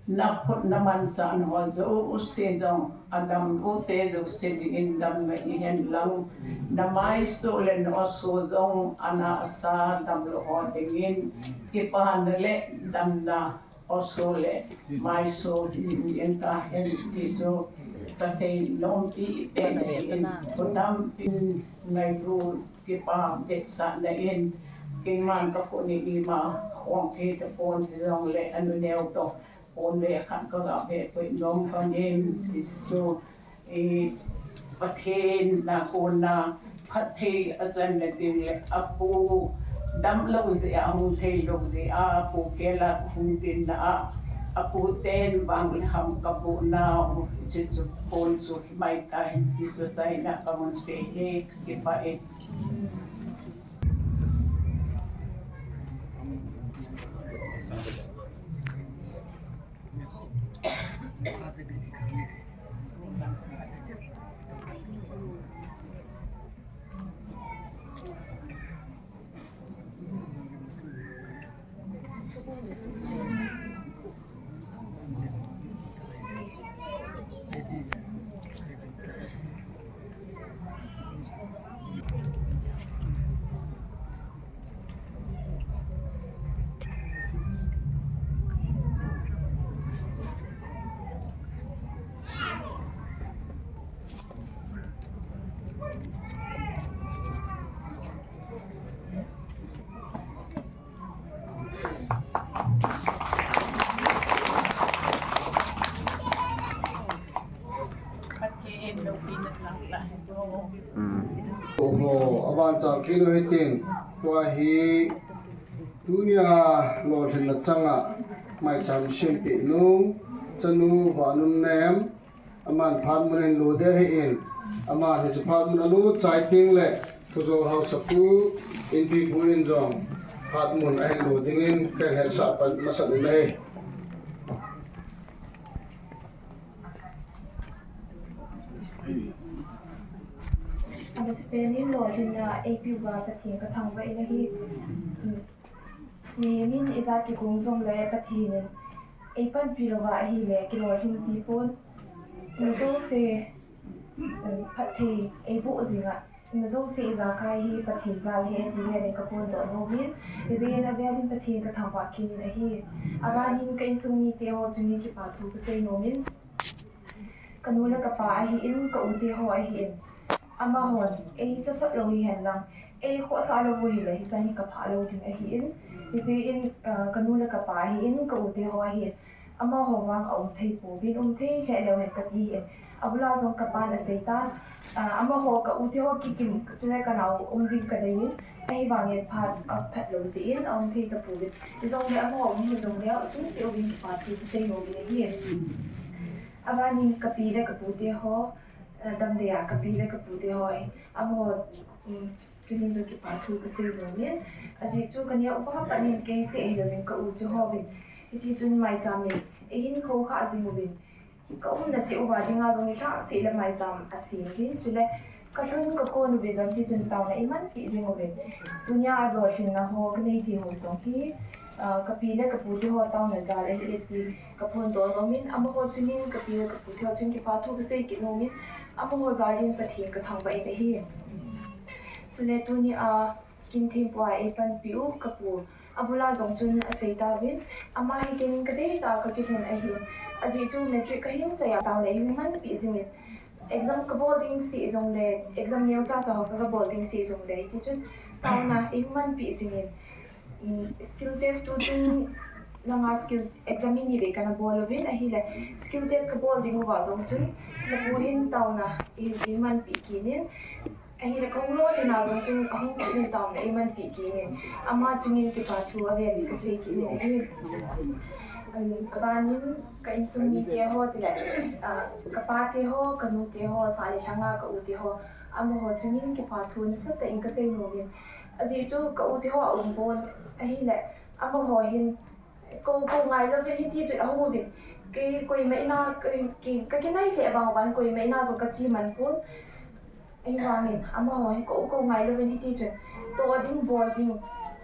naphut namanchah ho jouse jong, adamloute jouse dingin damna hihen lang, namaisoh le na-awso jong ana asa damlou ho dingin kipana le damna, awso le maiso hijing tahen ti chu kasei nompi pen ahin, kho tampin ngailut kipa vetsahna in, keiman kakhut in ima hong thei tapon hijongle anuneo toh pon le khat kaga vepui nom kanin, Jesu, eh, Pathen na kona phatthei achanna ding le apu damlou jeh a, hung theilou jeh a, apu kela hung dinna a, apu ten bang le ham kaboh nau, chuchu pon chu himai tahen ti chu chaina kamun sei e, kipah e. Pathen loupina sangtah hen. Hmm. Oho, avan chang kit u hitin, tua hi tunia lolhinna changa maicham sempeh nu, chanu Vanunnem, Aman phat mun ahin lo ding ahin, aman hichu phat mun alut chai teng le Thujol Haosapu, Inpipu in jong phat mun ahin lo dingin kahin hetsah pan masat in ahi. Amasapen in lolhinna eipeuva Pathen kathangvah in ahi. Mihem in ijat kigong jongle Pathen in eipanpi louva ahile kilolhin ji pon. Ima jouse, um, phatthei eiboh jinga, ima jouse ijakai hi Pathen jal ahi ti hi kaphondoh nomin, hijeh in avel in Pathen kathangvah kit in ahi. Aban in ka insung mite ho chunga kipa thu kasei nomin, kanu le kapa ahin, ka u te ho ahin, amahon eitosot lou hihen lang, eikhohsah lou u hile hichan hi kaphah lou ding ahin, hijeh in, ah, kanu le kapa ahin, ka u te ho ahin, amaho vang aum thei pouvin, um thei lheh leu hen kati hin. Abula jong kapan asei tan, ah, amaho ka u te ho kikim, chule kanao um ding kadei in, ahivangin phat, ah, phat lou jeh in aum thei tapouvin. Hijongle amaho um hijongle, achung cheh uvin kipa thu kasei nomin ahi. Aban in kapi le kapu te ho, eh, damdei a kapi le kapu te ho, eh, amaho, um, tuni chu kipa thu kasei nomin. Ajeh chu kaneo uva pat in kei seh hilouvin ka u chu houvin, hiti chun maicham in eihin khoukhah jing uvin, ka umna cheh uva dinga jong nilhah seh le maicham asem uvin, chule kalhun kakon uvin jong hiti chun taona eimanpi jing uvin. Tunia alolhinna ho kanei thei ho jong hi, ah, kapi le kapu te ho taona jal ahi e ti kaphondoh nomin, amaho chungin kapi le kapu te ho chungin kipa thu kasei kit nomin, amaho jal in Pathen kathangvah in ahi. Chule tunia kin thempu a eipanpi u kapu, abula jong chun asei tauvin, ama hi kin kadei tah a kakilhen ahi. Ajeh chu matric kahin chai a taona eimanpi jingin, exam kabol ding seh jongle, exam neocha cha ho kabol ding seh jongle, hiti chun taona eimanpi jingin, um, skill test tu chun langa skill exam hi nivei kana bol uvin, ahile skill test kabol ding uva jong chun kapu hin taona ei, eimanpi kit in, ahile kahung lolhinna jong chun ahung kit in taona eimanpi kit in, ama chungin kipa thu avel in kasei kit in ahi. Um, aban in ka insung mite ho tile, ah, kapa te ho, kanu te ho, sah le lhanga ka u te ho, amaho chungin kipa thu nasatah in kasei nomin. Ajeh chu ka u te ho aum pon, ahile amaho hin kou, kou ngailouvin hiti chun ahung uvin. Kei koima in a, kei, kei, kakinai lheh vang uva hin koima in a jong kache man pon. Ahivangin amaho hin kou, kou ngailouvin hiti chun toh ding, bol ding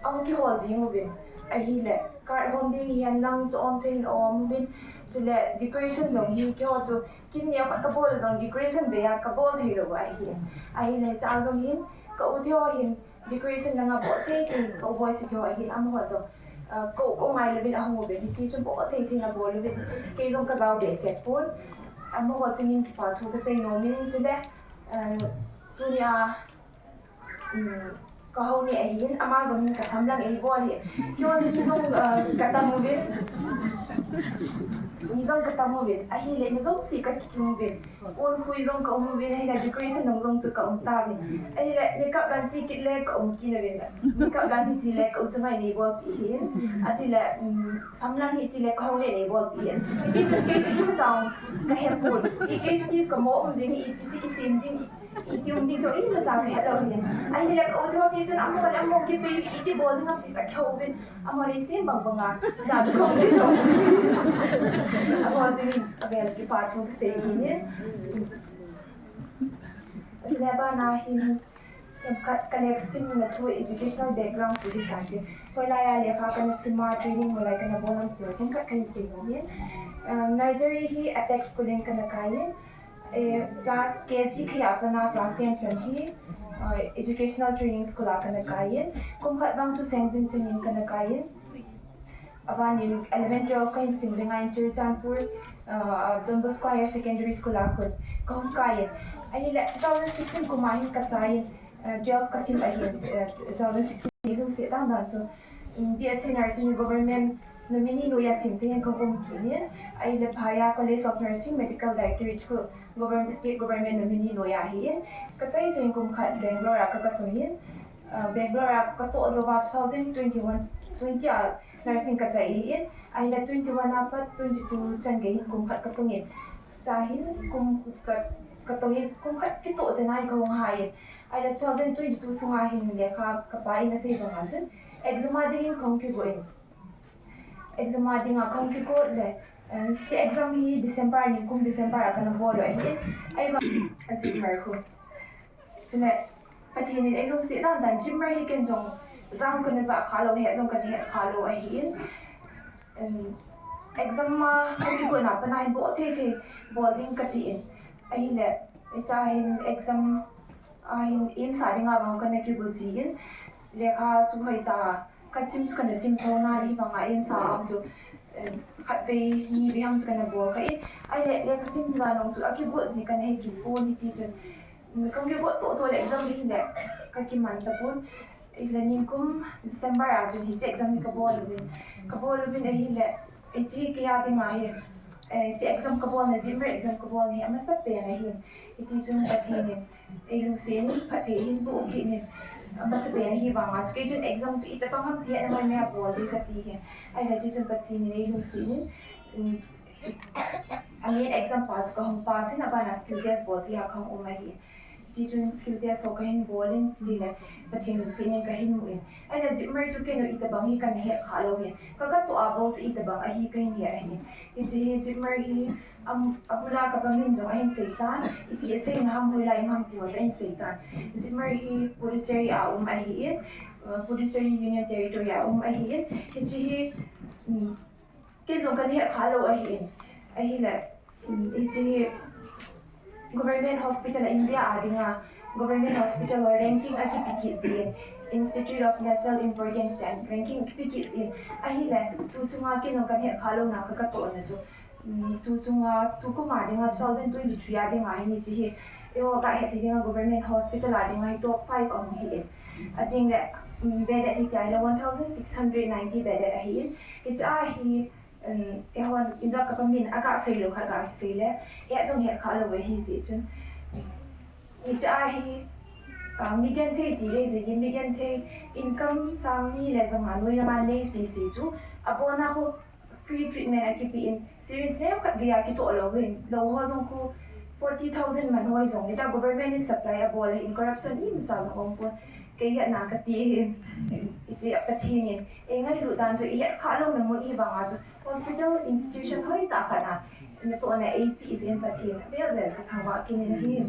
ahung kihol jing uvin. Ahile card hom ding hihen lang chu um thei in um uvin. Chule decoration jong hi keiho chu kin neo khat kabol jong decoration bei a kabol thei lou ahi. Ahile cha jong hin ka u te ho hin decoration langa bol thei thei, ka u Boisi te ho ahin, amaho chu, ah, kou, kou ngailouvin ahung uvin, hiti chun bol thei thei in abol uvin, kei jong kajao behseh pon, amaho chungin kipa thu kasei nomin, chule, ah, tunia, um, ka houni ahin, ama jong hin kasam lang eibol hi, keiho ni jong, ah, katam uvin, ni jong katam uvin, ahile mi jouse kakikim uvin. Unkhui jong kaum uvin, ahile decoration dang jong chu kaum tauvin. Ahile makeup dan ti kit le kaum kit uvin. Makeup dan ti le ka u chunga neibolpeh hin. Atile, um, samlang hi tile kahung le neibolpeh hin. Kei chu, kei chu imacha kahe pon. I kei chu ti kamo um jing hi, iti kisem ding, i, iti um ding chu imacha kahe lou hin. Ahile ka u chu ti chun amaho le amaho kipei iti bol ding ham ti chu akihou uvin. Amaho le sem bang banga, dan ko le ko. Amaho jing in avel kipa thu kasei kit in. Atile abana hin themkhat ka lekhasimna thu educational background chu hi tante. Hoilai a lekha kana sim a, training hoilai kana bol ham ti themkhat kahin sei nom in. Ah, nursery hi Apex School in kana kai in. Eh, class K G khi a pat a class ten chan hi, eh, educational training school a kana kai in, kum khat vang chu Saint Vincent in kana kai in. Aban in eleven twelve kahin sim ding a in Churachandpur, eh, Don Bosco Higher Secondary School a khun kahung kai in. Ahile two thousand sixteen kum a hin kachai in, eh, twelve kasim ahin, eh, two thousand sixteen hi lungset dan dan chu, um, B S C Nursing Government nominee noiya sim thei in kaum kit in, ahile phai a College of Nursing Medical Directorate khu Government, State Government nominee noiya ahin, kachai chai in kum khat Bangalore a ka, katon in, ah, Bangalore a katoh jou a two thousand twenty-one, twenty a nursing kachai ahin, ahile twenty-one a pat twenty-two chan gei hin kum khat katon in, Chahin kum ka, ka toh in, kum khat kitoh chen a kahung hai. Ahile two thousand twenty-two sunga hin lekha kapa in asei banga chun exam a dingin kahung kigo in. Exam a dinga kahung kigo le, eh, hiche exam hi December, nikum December a kana bol u ahi. Ahivang a zimmer khu. Chule, Pathen in eilungset dan dan zimmer hi ken jong jam kana ja kha lou, het jong kana het kha lou ahin. Em, exam a, ka kigon a pat a hin bol thei thei, bol ding kati in. Ahile, hiche a hin exam a hin aim sa dinga vang kana kigo jin. Lekha chu hoitah a, ka sim chu kana sim tho na, hivanga aim sa a chu, em, khatvei, nivei ham chu kana bol kha in. Ahile, lekha sim dinga jong chu akigo ji kana he kit pon hiti chun. Kahung kigo toh toh le exam hi le, ka kiman tapon. Ahile nikum December a chun hiche exam hi ka bol uvin. Ka bol uvin ahile, hiche hi kei a dinga hi, eh, hiche exam ka bolna, zimmer exam ka bolna hi amasapen ahin. Hiti chun Pathen in eilungset in, phatthei eihin boh kit in. Amasapen ahivanga chu kei chun exam chu itobang ham ti hetna mai mai a bol ding kati hi. Ahile hiti chun Pathen in eilungset in, um, A main exam pass chu kahung pass in, abana skill test bol dia kahung um ahi. Hiti chun skill test ho kahin bol in, tile Pathen lungset in kahin mu in. Ahile zimmer chu keiho itobang hi kana het kha lou hi. Ka, ka toh a bou chu itobang ahi kahin het ahi. Hiche hi zimmer hi, am, abula ka pa min jong ahin sei tan. Ipi asei na ham, hoilai ham ti ho chu ahin sei tan. Zimmer hi Puducherry a um ahi in, uh, Puducherry Union Territory a um ahi in. Hiche hi, um, Kei jong kana het kha lou ahin. Ahile, um, hiche hi government hospital a India a dinga, government hospital ho ranking akipe kit jin, Institute of National Importance tin ranking akipe kit jin. Ahile, tu chunga kei jong kana het kha louna ka, ka tohna chu. Um, tu chunga, tukum a dinga, two thousand twenty-three a dinga hi hiche hi. Eiho ka het thei dinga government hospital a dinga hi top five ahung hi in. Ating le, um, bedded hi tia le one thousand six hundred ninety bedded ahi in. Hiche a hi, um, eihon, injo ka pa min aga sei lou khat ga sei le, eh jong het kha lou ahi jeh chun. Hiche a hi, ah, mi genthei ti le jeh in, mi genthei income sang ni le janga noi lama nei sese chu, abona khu free treatment akipe in, syringe neo khat gei a kichoh lou in, lou ho jong khu forty thousand man hoi jong, hita government in supply abol in, corruption imacha jong um pon, kei hetna kati hin, hiche a Pathen in, Ei ngailut dan chu i het kha louna mun ahivanga chu hospital institution hoitah khat a natohna eipeh jeh in Pathen avel vel ka thangvah kit in ahi.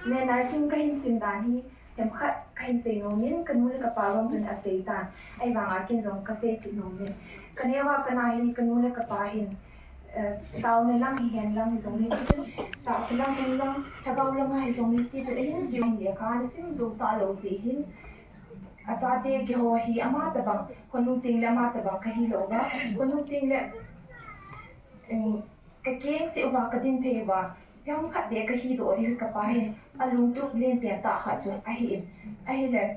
Chule nursing kahin sim dan hi themkhat kahin sei nom in, kanu le kapa jong tun asei tan. Ahivanga ken jong kasei kit nom in. Kaneo a pat a hi kanu le kapa hin, eh, taona lang hihen lang hijongle, tichun tahsa lang hen lang, lhagao lang a hijongle, tichun ahin kihon le kha, ana sim jou talou jeh hin. Achate keiho hi ama tabang, khonung teng le ama tabang kahi lou va, khonung teng le, em, kakeng seh uva, kadin thei uva, phem khat beh kahi doh ding hi kapa hin, alungtup len pen tah khat chu ahi in, ahile,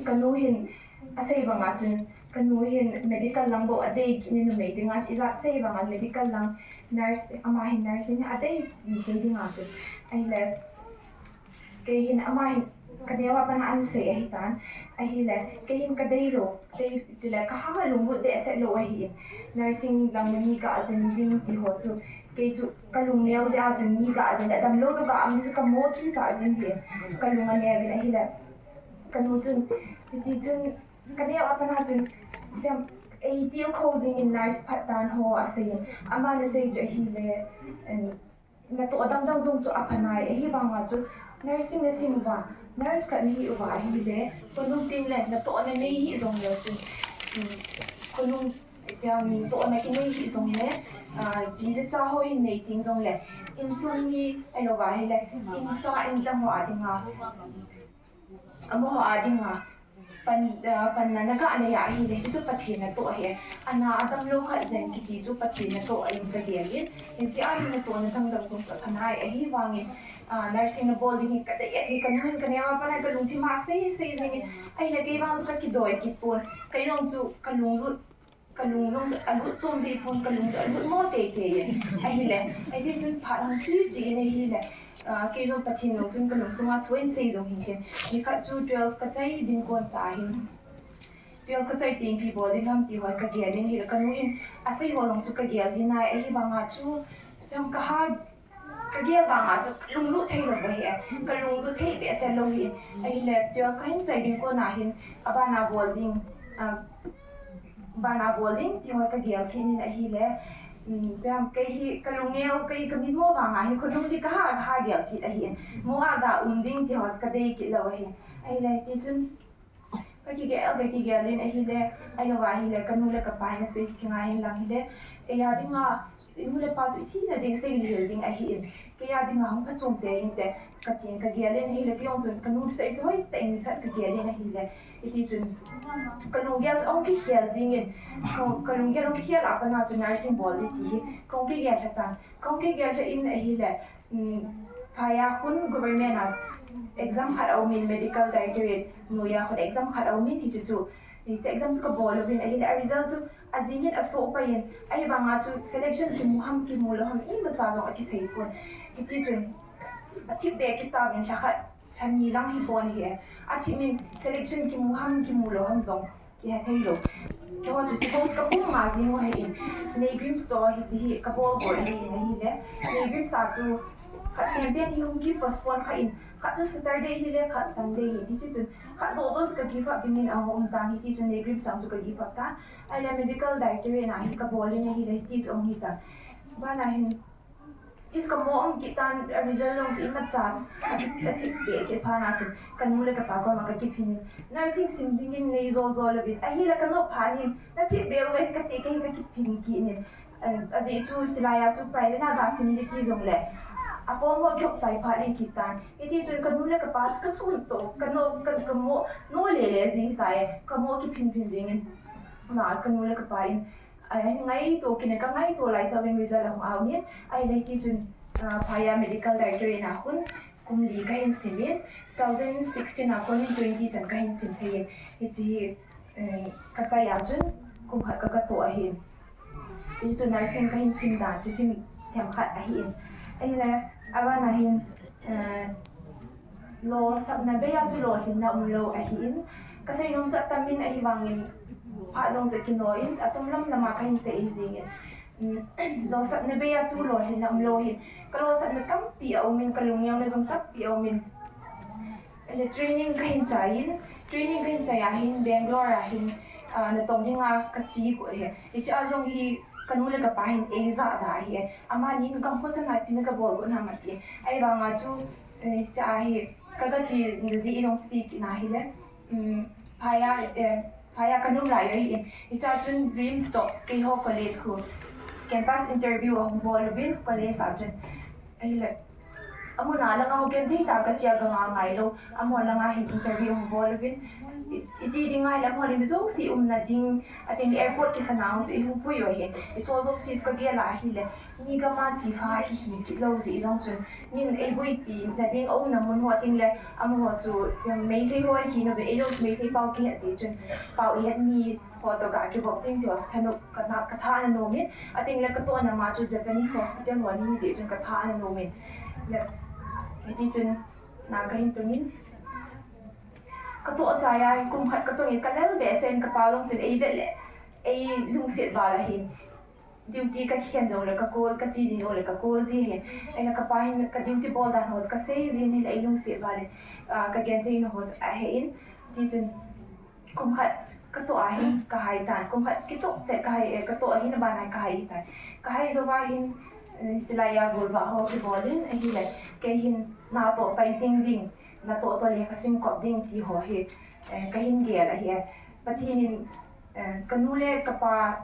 kanu hin, asei banga chun, kanu hin medical lang bou adei kit in, numei dinga, ijat sei banga medical lang, nurse, ama hin nurse in adei kei dinga chu, ahile, Kei hin ama hin kaneo a pat a ahin sei ahitan, ahile, kei hin kadei lou, kei tile kahang a lunglut behseh lou ahi in, nursing lang mi gah jeng ding ti ho chu, kei chu kalung neo jeh a chun mi gah jeng, adamlou toh gah a mi chu kamo kichat jeng in, kalung aneo in ahile, kanu chun, hiti chun, kaneo a pat a chun, tiam, eitil kho jeng in nurse phatdan ho asei in, aman asei chu ahile, em, Natoh dangdang jong chu apha nai, ahivanga chu nursing nasim uva, nurse khat nahi uva ahile, khonung teng le natohna nei hih jongle chun, um, khonung, um, tohna kinei hih jongle, ah, ji le cha ho hin nei teng jongle, insung mi ahilouva ahile, insa indang ho a dinga, Amaho a dinga pan, ah, panna nagah nei ahile, chuchu Pathen natoh ahi. Ana adamlou khat jeng kiti chu Pathen natoh ahin kagel in. Hiche a hin natohna dangdang jong chu apha nai, ahivangin, ah, nursing nabol ding hi kadei e, kanu hin kaneo a pat a kalungthim a sei sei jeng in. Ahile kei vang chu kakidoi kit pon. Kei jong chu kalunglut Kalung jong chu alut chom deh pon, kalung chu alut mo teitei e. Ahile, hiti chun phat hung chi chi in ahile, ah, kei jong Pathen jong chun kalung sunga thu ahin sei jong hin tin. Nikhat chu twelve kachai ding kon cha hin. Twelve kachai teng ipi bol ding ham ti ho kagel in ahile, kanu in asei ho jong chu kagel jin nai, ahivanga chu Em, kaha, kagel vanga chu kalunglut thei lou ahi. Kalunglut thei behseh lou ahi. Ahile twelve kahin chai ding kona hin, abana bol ding, ah, bana bol ding ti ho kagel kit in ahile, um, em, kei hi kalungneo, kei kamimo vanga hi khonung di kaha, kaha gel kit ahi. Mo a ga um ding ti ho kadei kit lou ahi. Ahile tichun, kakigel, kakigel in ahile, ahilouva ahile, kanu le kapa in asei kingai in lang hile, eia dinga, nu le pa chu ithina ding seilhil ding ahin, keia dinga hung phachom tei inte, katin kagel in ahile, kei jong chun kanu sei chu hoitah in nikhat kagel in ahile, hitichun, kalunggel chu ahung kikhel jing in, ka, kalunggel ahung kikhel a pat na chu nursing bol ding ti hi, kahung kigel lha tan, kahung kigel lha in ahile, um, phai a khun government a exam khat aumin, medical directorate noiya khun exam khat aumin, hichu chu, hiche exam chu kabol uvin ahile, a result chu ajing in asoh pai in, ahivanga chu selection kimu ham kimu lou ham imacha jong akisei pon. Hitichun, athip be kit tauvin lha khat, lha ni lang hipon ahi. Athip in selection kimu ham kimu lou ham jong kihe thei lou. Keiho chu suppose kapum nga jing u ahin, NEIGRIHMS toh hiche hi kabol bol ahin ahile, NEIGRIHMS a chu khat campaign hi hung ki postpone kha in, khat chu Saturday hile, khat Sunday hi, hitichun khat joh joh chu ka give up dingin ahung um tan, hitichun NEIGRIHMS lang chu ka give up tan. Ahile medical directorate na hi kabol in ahile, hiti chu ahung hi tan. Bana hin, Is kamo um kit tan, a result jong chu imacha, athip, athip be kit phat na chun, kanu le kapa koma kakiphin in, nursing sim dingin nei jol jol uvin, ahile kanop phat in, nathip be uve kati kahi kakiphin kit in, eh, ajeh chu silai a chu private na ga sim ding ti jongle, aform ho kikhop chai phat in kit tan, hitichun kanu le kapa chu kasun to, kano, ka, kamo, no le le jing tai, kamo kiphin phin jing in, ama kanu le kapa in, Ahin ngaito kit in, kangaito lai tah in result ahung a um in, ahile hitichun, ah, phai a medical directorate na khun, kum li kahin sim in, two thousand sixteen a konin twenty chan kahin sim thei in, hiche hi, eh, kachai a chun, kum khat ka, katoh ahin. Hiche chu nursing kahin sim dan, chu sim themkhat ahin. Ahile, abana hin, eh, Losapna bei a chu lolhinna umlou ahin, kasei nom chu atam in ahivangin phat jong chu kino in, achom lam lam a kahin sei ahi jing in, um, losapna bei a chu lolhinna umlou ahin, kalosapna tampi aum in, kalungneona jong tampi aum in, le training kahin chai in, training kahin chai a hin, Bangalore a hin, ah, natong dinga kache got ahi. Hiche a jong hi kanu le kapa hin eija da ahi. Amani hin gamkho chan a ipi na kabol got ham ati. Ahivanga chu, eh, hiche a hi, Kaga che na jeh in jong chuti kit na hile, um, phai a, eh, phai a ka nung lai ahi in, hiche a chun RIMS toh keiho college khu campus interview ahung bol uvin college a chun. Ahile, amun a langa ho genthei tah a ka che a ka nga ngai lou, amaho langa hin interview ahung bol uvin, i, i che ding ngai le amaho in mi jouse umna ding, atin airport kisana hung chu i hung pui u ahi, i cho jouse chu ka gel a ahile, mi gam a che kha kihi kit lou jeh jong chun, min eiboipi na ding aumna mun ho a tin le, amaho chu, um, Meitei ho ahi kit uvin, eijong chu Meitei pao kihet jeh chun, pao ihet mi ho toh ga kivop ding ti ho chu thanop ka na, ka tha ana nom in, atin le ka tohna ma chu Japanese hospital ho ahi jeh chun ka tha ana nom in. Le, hiti chun, na ka hin tung in. Ka toh chai a, kum khat ka tung in, ka lel behseh in ka pa jong chun eivet le, ei lungset val ahin. Duty ka kikhen jong le ka call, ka che ding jong le ka call ji ahi. Ahile ka pa hin ka duty bol dan ho ka sei ji ahi le ei lungset val in, ah, ka genthei na ho ahe in. Ti chun kum khat ka toh a hin ka hai tan, kum khat kitoh chet ka hai, eh, ka toh a hin aban a ka hai tan. Ka hai jou a hin, eh, silai a golvah ho kibol in ahile kei hin natoh pai jing ding, natoh toh le ka sim kop ding ti ho hi, eh, ka hin gel ahi. Pathen in, eh, ka nu le ka pa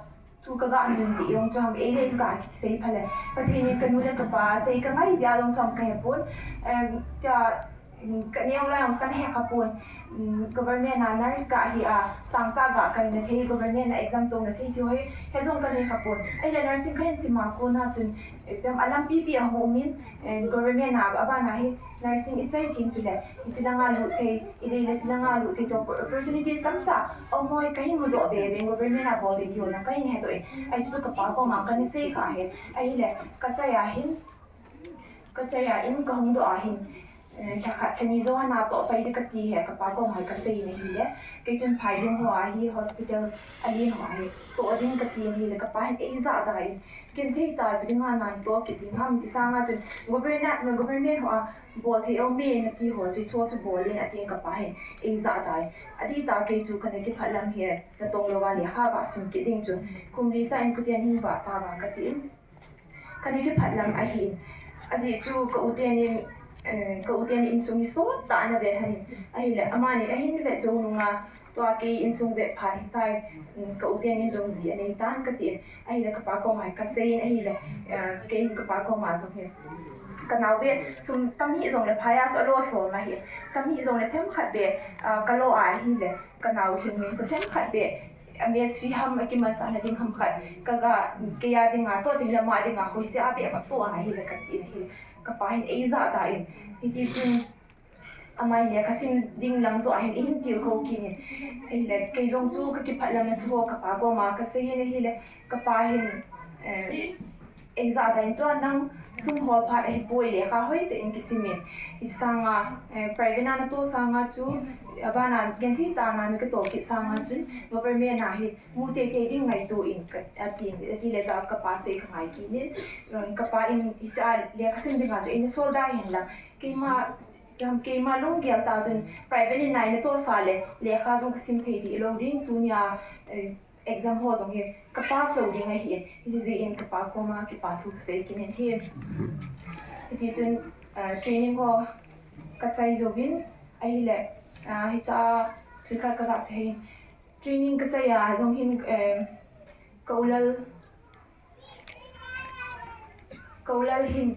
Thu ka ga min jeh jong chu ham, ei le chu ka kisei pha le. Pathen in ka nu le ka pa sei ka ngai jeh a jong chu ham ka he pon. Em, tia, em, ka neo lai jong chu ka he kha pon. Em, government a nurse ka hi a, sang tah ga kai na thei, government a exam to na thei ti ho hi, he jong ka he kha pon. Ahile nursing ka hin sim a kona chun, em, a lampi pi a hung um in, em, government a, aban a hi nursing i chai tin chu le, i chi langa lut thei, I dei le chi langa lut thei toh opportunities tamtah aum hoi ka hin mudoh be be, government a bol ding ti ho jong ka hin hedoh in. Ahi chu ka pa koma ka na sei kha ahi. Ahile ka chai a hin, ka chai a in ka hung doh a hin. Eh, lha khat lha ni jou a natoh pai ding kati hi, kapa koma kasei in ahile. Kei chun phai ding ho ahi, hospital alen ho ahi, toh ding kati in ahile, kapa hin eija tai. Genthei tah pi dinga natoh kit ding ham ti sanga chun government, government hoa bol thei aume nati ho chu, chu chu bol in atin kapa hin eija tai. Adih tah kei chu kana kiphatlam hi, natong louva lekha kasim kit ding chu. Kum li tah in kuten hin vah tauva katin. Kana kiphatlam ahin. Ajeh chu ka u tenin, eh, ka u tenin insung hi sot tah ana vet lhonin. Ahile, amani ahin vet jou nunga, tua kei insung vet phat hitai, mm, ka u tenin jong ji anei tan katin. Ahile, kapa koma kasei in ahile, eh, kei kapa koma jong hi. Kanao ve, sum tam hih jongle phai a chu alo lhom ahi. Tam hih jongle themkhat ve, ah, kalo ahile, kanao lhing in, themkhat ve, a mess fee ham, akimanchahna ding ham khat, kaga, kei a dinga toh ding le ama dinga hoise a ve katoh ahile katin ahile. Kapa hin eija tan. Hiti chun, ama hin lekha sim ding lang joh a hin eihin tilkhou kit in. Ahile, kei jong chu kakiphatlamna thu ho kapa koma kasei in ahile, kapa hin, eh, eija tan, tua nang sum hol phat ahipoi, lekha hoitah in kisim in. Hiche sanga, eh, private a natoh sanga chu, abana genthei tah a na katoh kit sanga chun, government a hi mu teitei ding ngaito in ka, atin, atile chun kapa sei kangai kit in. Eh, kapa in hiche a lekha sim dinga chu eina sol da hen lang. Keima, keima lunggel tah chun private in natoh sa le, lekha jong kasim thei dih lou ding, tunia, eh, exam ho jong hi ka pass lou ding ahin, hijeh in kapa koma kipa thu kasei kit in ahi. Hiti chun, ah, training ho kachai jouvin ahile, ah, hiche a thil khat kaga sei hin. Training kachai a jong hin, eh, ka u Lal Ka u Lal hin,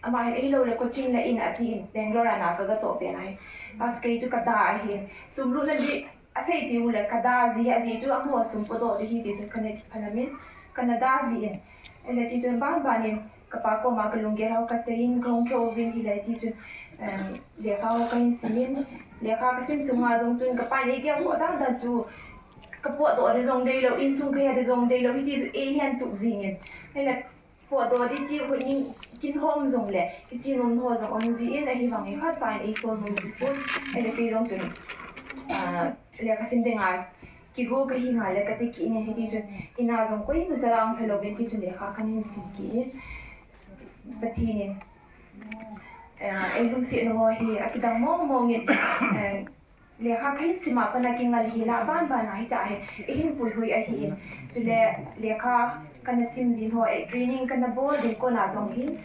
ama hin, "Ahilou le coaching la in," atin, Bangalore a na kaga toh pen ahi. Achu kei chu kada ahin. Sum lutna ding asei tiu le kada ji, ajeh chu amaho sum podoh ding ahi jeh chun kana kiphatlam in, kana da jin. Ahile ti chun banban in, kapa koma kalunggel ho kasei in, kahung khe uvin ahile ti chun, em, lekha ho kahin sim in, lekha kasim sunga jong chun kapa in eigel ho dan dan chu, kapotdoh ding jong deilou, insung kahe ding jong deilou, hiti chu eihin tup jing in. Ahile, potdoh ding ti ho nin kin hom jongle, kichen nom ho jong um jin, ahivangin khatcha in eisol nom ji pon. Ahile kei jong chun, ah, lekha sim dinga kigo kahi ngal le kati kit in, hiti chun, ina jong koima jal a um phalou vin ti chun lekha kahin sim kit in. Pathen in, ah, eilungsetna ho hi akidang mong mong in, ah, lekha kahin sim a pat a kingal hi la banban a hitia hi eihin puihui ahin. Chule lekha kana sim jing ho, eh, training kana bol ding kona jong hin,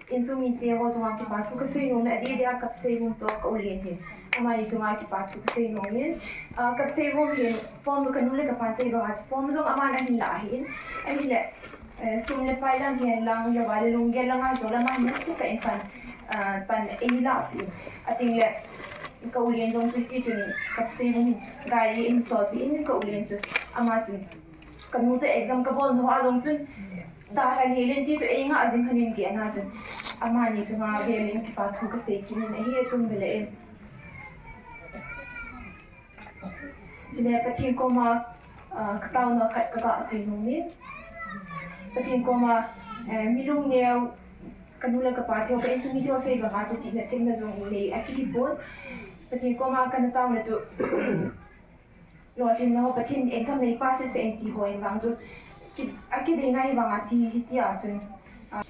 insung mite ho jong a kipa thu kasei nom in, adeh deh a Kapseivum toh ka u Len hin. Amani jong a kipa thu kasei nom in, ah, Kapseivum hin form, kanu le kapan sei banga form jong amani ahin la ahin. Ahile, eh, sum le pai lang hen lang, lou va le lunggel lang a jong le amani nasatah in pan, ah, pan eila peh in. Ating le, ka u Len jong chu hiti chun Kapseivum gari eihin solpeh in, ka u Len chu ama chun, kanu toh exam kabol nau a jong chun, dalha lheh in ti chu einga jing lhonin, gel na chun. Amani chunga velin kipa thu kasei kit in ahi, atum velin. Chule Pathen koma, ah, kataona khat kaga sei nom in. Pathen koma, eh, mi lungneo, kanu le kapa te ho, ka insung mite ho sei banga chu chihna themna jong nei akihi pon. Pathen koma kana taona chu, lolhinna ho, Pathen in exam nei pass seh in ti ho in vang chu, ki, akideina hi vang ati, hitia chun, ah,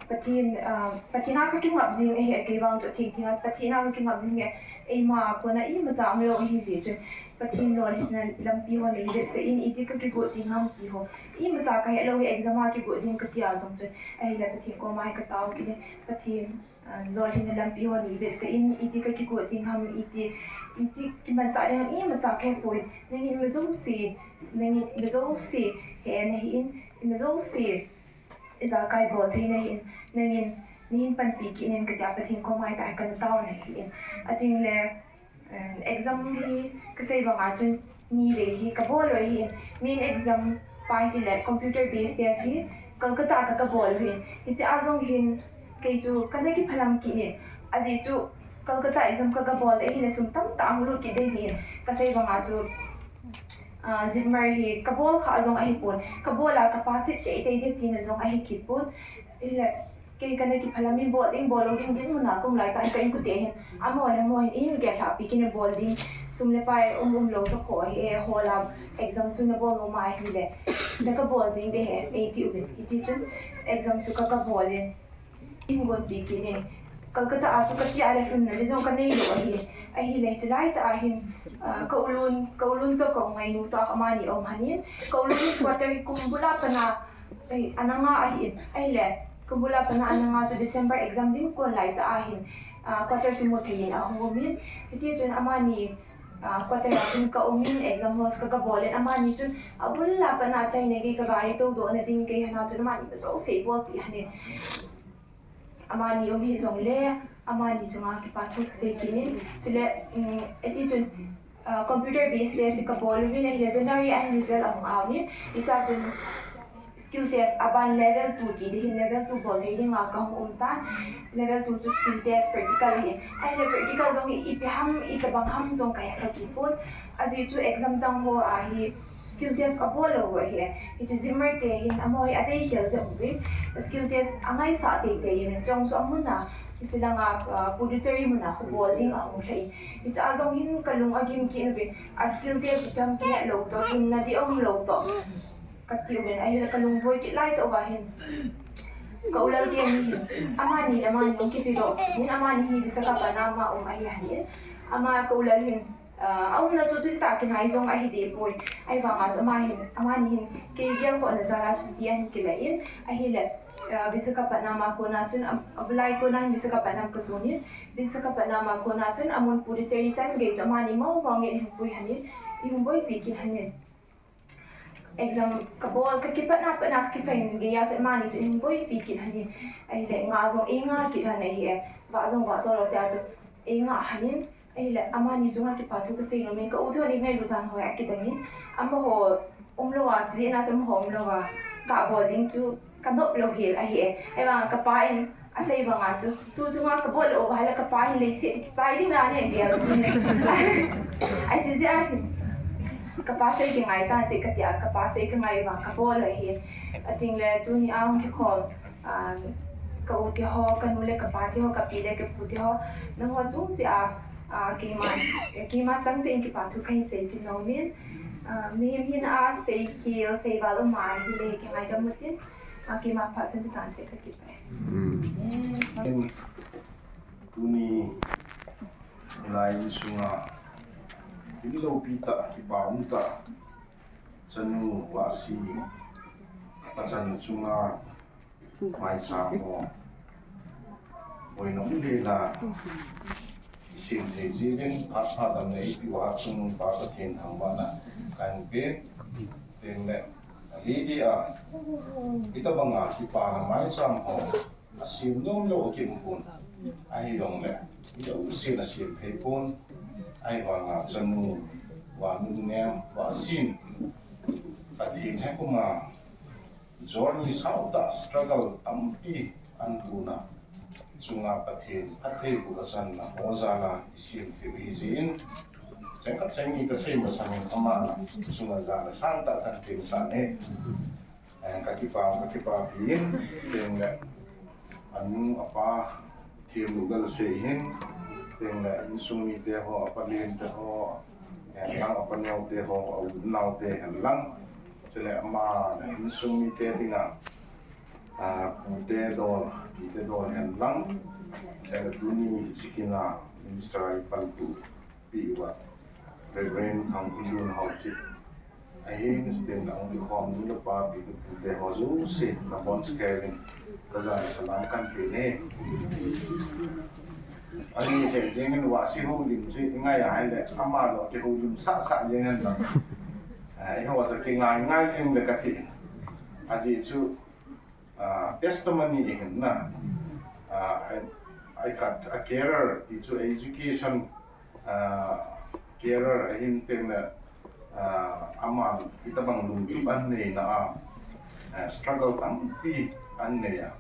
Pathen, ah, Pathen a kakingap jing ahi, kei vang chu thengtheng a Pathen a kakingap jing ahi, eima a kona imacha umlou ahi jeh chun, Pathen lolhinna lampi ho nei vetsah in, iti kakigot ding ham ti ho, imacha kahet lou hi exam a kigot ding katia jong chun, ahile Pathen koma hi katao kit in, Pathen, ah, lolhinna lampi ho nei vetsah in, iti kakigot ding ham, iti, iti kimanchah ding ham, imacha kahepoi, nangin ima jouse, nangin ima jouse he nahi in, ima jouse ijakai bol thei nahin, nangin, neihin panpi kit in katia Pathen koma hitia hi kana taona ahin. Ating le, eh, exam hi kasei banga chun nivei hi kabol u ahin, main exam pa hile computer based test hi Kolkata a ka, kabol u ahin. Hiche a jong hin kei chu kana kiphatlam kit in. Ajeh chu Kolkata exam ka, kabol ahile sum tamtah ahung lut kit ding ahin. Kasei banga chu, ah, Zipmer hi kabol kha jong ahipon. Kabol a ka pass teitei ding tina jong ahi kit pon. Ahile, Kei kana kiphalam in bol ding, bol lou ding, dinmun a ka um lai tah in ka inkote hin. Amaho le amaho hin, in kei lhapi kit in bol ding. Sum le pai um um lou chu kho hi e, hol a exam chu na bol nom ahile. Na ka bol ding de he, eiti uvin. Iti chun exam chu ka ka bol in. In gonpi kit in. Kolkata a chu ka che a le lhunna le jong ka nei lou ahi. Ahile hiche lai tah a hin, ah, ka u Lun, ka u Lun toh ka u Ngainu toh amani um hon in. Ka u Lun quarter hi kum bul a pat a, eh, ana nga ahi in. Ahile, kum bul a pat a ana nga chu December exam ding kon lai tah a hin, ah, quarter chu mu thei in ahung um in. Hiti chun amani, ah, quarter a chun ka um in, exam hall ka ka bol in, amani chun abul a pat a achaina gei ka gari tou doh na ding gei hon a chun amani ma jouse eibolpi hon in. Amani um hih jongle, amani chunga kipa thu kasei kit in. Chule, um, eti chun, ah, computer based test ka bol uvin ahile January a hin result ahung aum in. Hichea chun skill test aban level two ti ding hin, level two bol thei dinga ka hung um tan. Level two chu skill test practical ahi. Ahile practical jong hi ipi ham, itobang ham jong ka he kha kit pon. Ajeh chu exam dang ho a hi skill test abol lou u ahi. Hiche Zimmer te hin amaho hi adei khel jeh uvin. Skill test angaisah teitei in, chong chu amun a, hiche langa, ah, Puducherry mun a kho bol ding ahung lhai in. Hiche a jong hin ka lung agim kit uvin. A skill test ipi ham kihet lou toh, hinna ding um lou toh kati uvin, ahile ka lungboi kit lai tah uva hin. Ka u Lal te ni hin. Amani le amani hung kiti doh. Hin amani hi Visakhapatnam a um ahi hon in. Ama ka u Lal hin. Ah, aumna chu chutah kingai jong ahi deh poi. Ahivanga chu ama hin, amani hin kei gelkhohna jal a chuti ahin kila in, ahile, ah, Visakhapatnam a kona chun, am, abul a kona hin Visakhapatnam ka jon in, Visakhapatnam a kona chun amun Puducherry chan gei chu amani mong mong in eihin pui hon in, eihin boipi kit hon in. Exam ka bol, ka kipatna, patna ka kichaina gei a chu amani chu eihin boipi kit hon in. Ahile nga jong einga kit hon ahi e. Vah jong vah to lou tia chu einga hon in. Ahile amani chunga kipa thu kasei nom in, ka u te hon eingailu dan ho hi akidang in. Amaho um lou a, chijeh a chu amaho um lou a, ka bol ding chu ka nop lou hel ahi e. Ahivanga ka pa in asei banga chu, tu chunga ka bol lou uva ahile ka pa hin leiset a kichai ding dan ahi gel tuni. Ahi chijeh a ka pa sei kingai tante katia, ka pa sei kangai uva ka bol ahi. Ating le tuni a hung kikhom, ah, ka u te ho, ka nu le ka pa te ho, ka pi le ka pu te ho, nangho chung cheh a, ah, keima, keima chang tah in kipa thu kahin sei kit nom in, ah, mihem hina a sei khel, sei val um ahile kingaidam utin, ah, keima phat chan chu tante kakipah e. Tuni lai insunga, in loupi tah, kipa um tah, chanu Vahsi, pachan chunga, maicham ho, boina um lela, isem thei jeh uvin, phat phat dang le ipi uva chung pa Pathen thangvahna kahin pe, teng le, ali dia, itobanga kipana maicham ho, asem nom lou akimu pon, ahijongle, ijat usen asem thei pon, ahivanga chanu, Vanunnem, Vahsin, Pathen hekuma, journey sao tah struggle tampi ahin tona chunga Pathen phattheiboh achanna ho jal a isem thei u ahi jeh in, cheng khat cheng ni kasei masang in ama chunga jana sangtah kahin pe masang e. Eh, kakipa, kakipapi in, teng le anu apa, Themlou Galsei hin, teng le insung mite ho, apa lente ho, eh, lang apa neote ho, a u nao te hen lang. Chule ama le insung mite dinga, ah, pute dol, pite dol hen lang. Chule tuni hiche kin a minister a ipanpi uva Reverend Thangkholjun Haokip ahin, stand a hung kikhom nu le pa, pi le pu te ho jouse, nabonchauvin kajana salam kahin pe e. Ani he jeng in Vahsi houlim chu ingai ahile, ama jong kihoulim sah sah jeng in lang. Ah, eiho jong kingai ngai jeng le kati. Ajeh chu, ah, testimony ihin na. Ah, I, I got a career, ti chu education, ah, career ahin teng le, ah, aman itobang lungtup ahin neina a, ah, struggle tampi ahin nei a.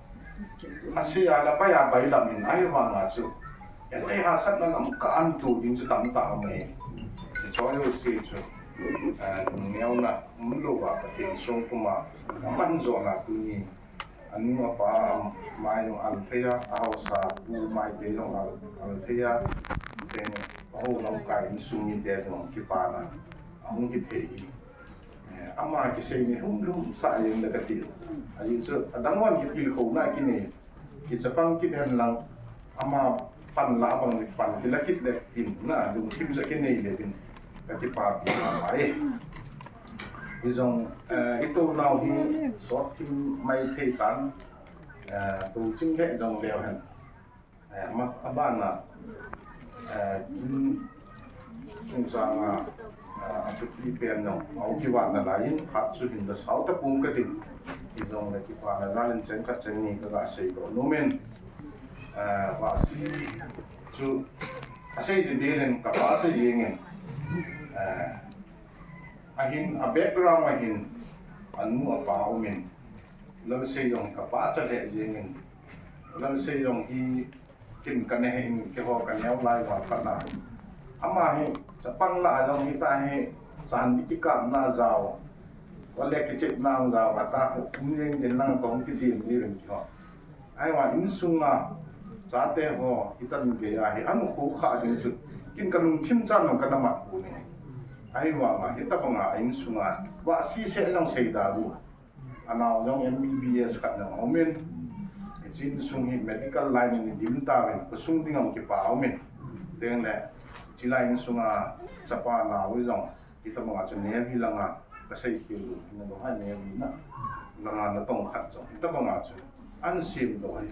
Asei a le abai a bailam in ahivanga chu, eihasatna lam ka an tu ding chu tamtah aum e. Hiche jouse chu, ah, lungneona umlou a Pathen songkum a, aman jona tuni Anu apa mai jong al thei a, ahaosa pu mai te jong al, al thei a, teng aho lamkai insung mite jong kipana ahung hi thei hi. Eh, ama kisei ni lhum lhum sa jeng le kati. Ajeh chu adang hon kitilkhouna kinei. Kichapang kit hen lang ama pan la bang pan kila kit le tin na lungthim ja kinei le tin kakipapi mama e. Hijong, eh, itou nau hi sot thim mai thei tan, eh, tou ching le jong leu hen. Eh, ma, abana, eh, kin chungchanga, eh, athupi pen jong, au kivat nalai in, phat chu hin da sao tapong katin. Hijong le kipana jal in cheng khat cheng ni kaga seidoh nomin. Eh, Vahsi chu asei jing ding in kapa cha jeng in. Eh, ahin, a background ahin, anu apa umin. Lalsei jong kapa cha le jeng in. Lalsei jong hi kin kana he in keiho kaneo lai va phatna. Ama hi chapang la jong hita hi chan di kikapna jao. Vale kichepna jao ata um jeng jeng lang kong kichim ji ven keiho. Ahivang insunga chate ho hitan gei a hi amu khu kha ding chu kin kalungthim chan jong kana mat pu ne. Ahivanga hitabanga insunga Vahsi se jong seida bu. Anao jong M B B S khat jong aumin. Hiche insung hi medical line in idim tauvin, khosung ding jong kipa aumin. Tengle, hiche lai insunga chapa nao jong, hitabanga chu Navy langa kasei khel u, hina lo hai Navy na. Langa natong khat jong, hitabanga chu ahin semdoh hi.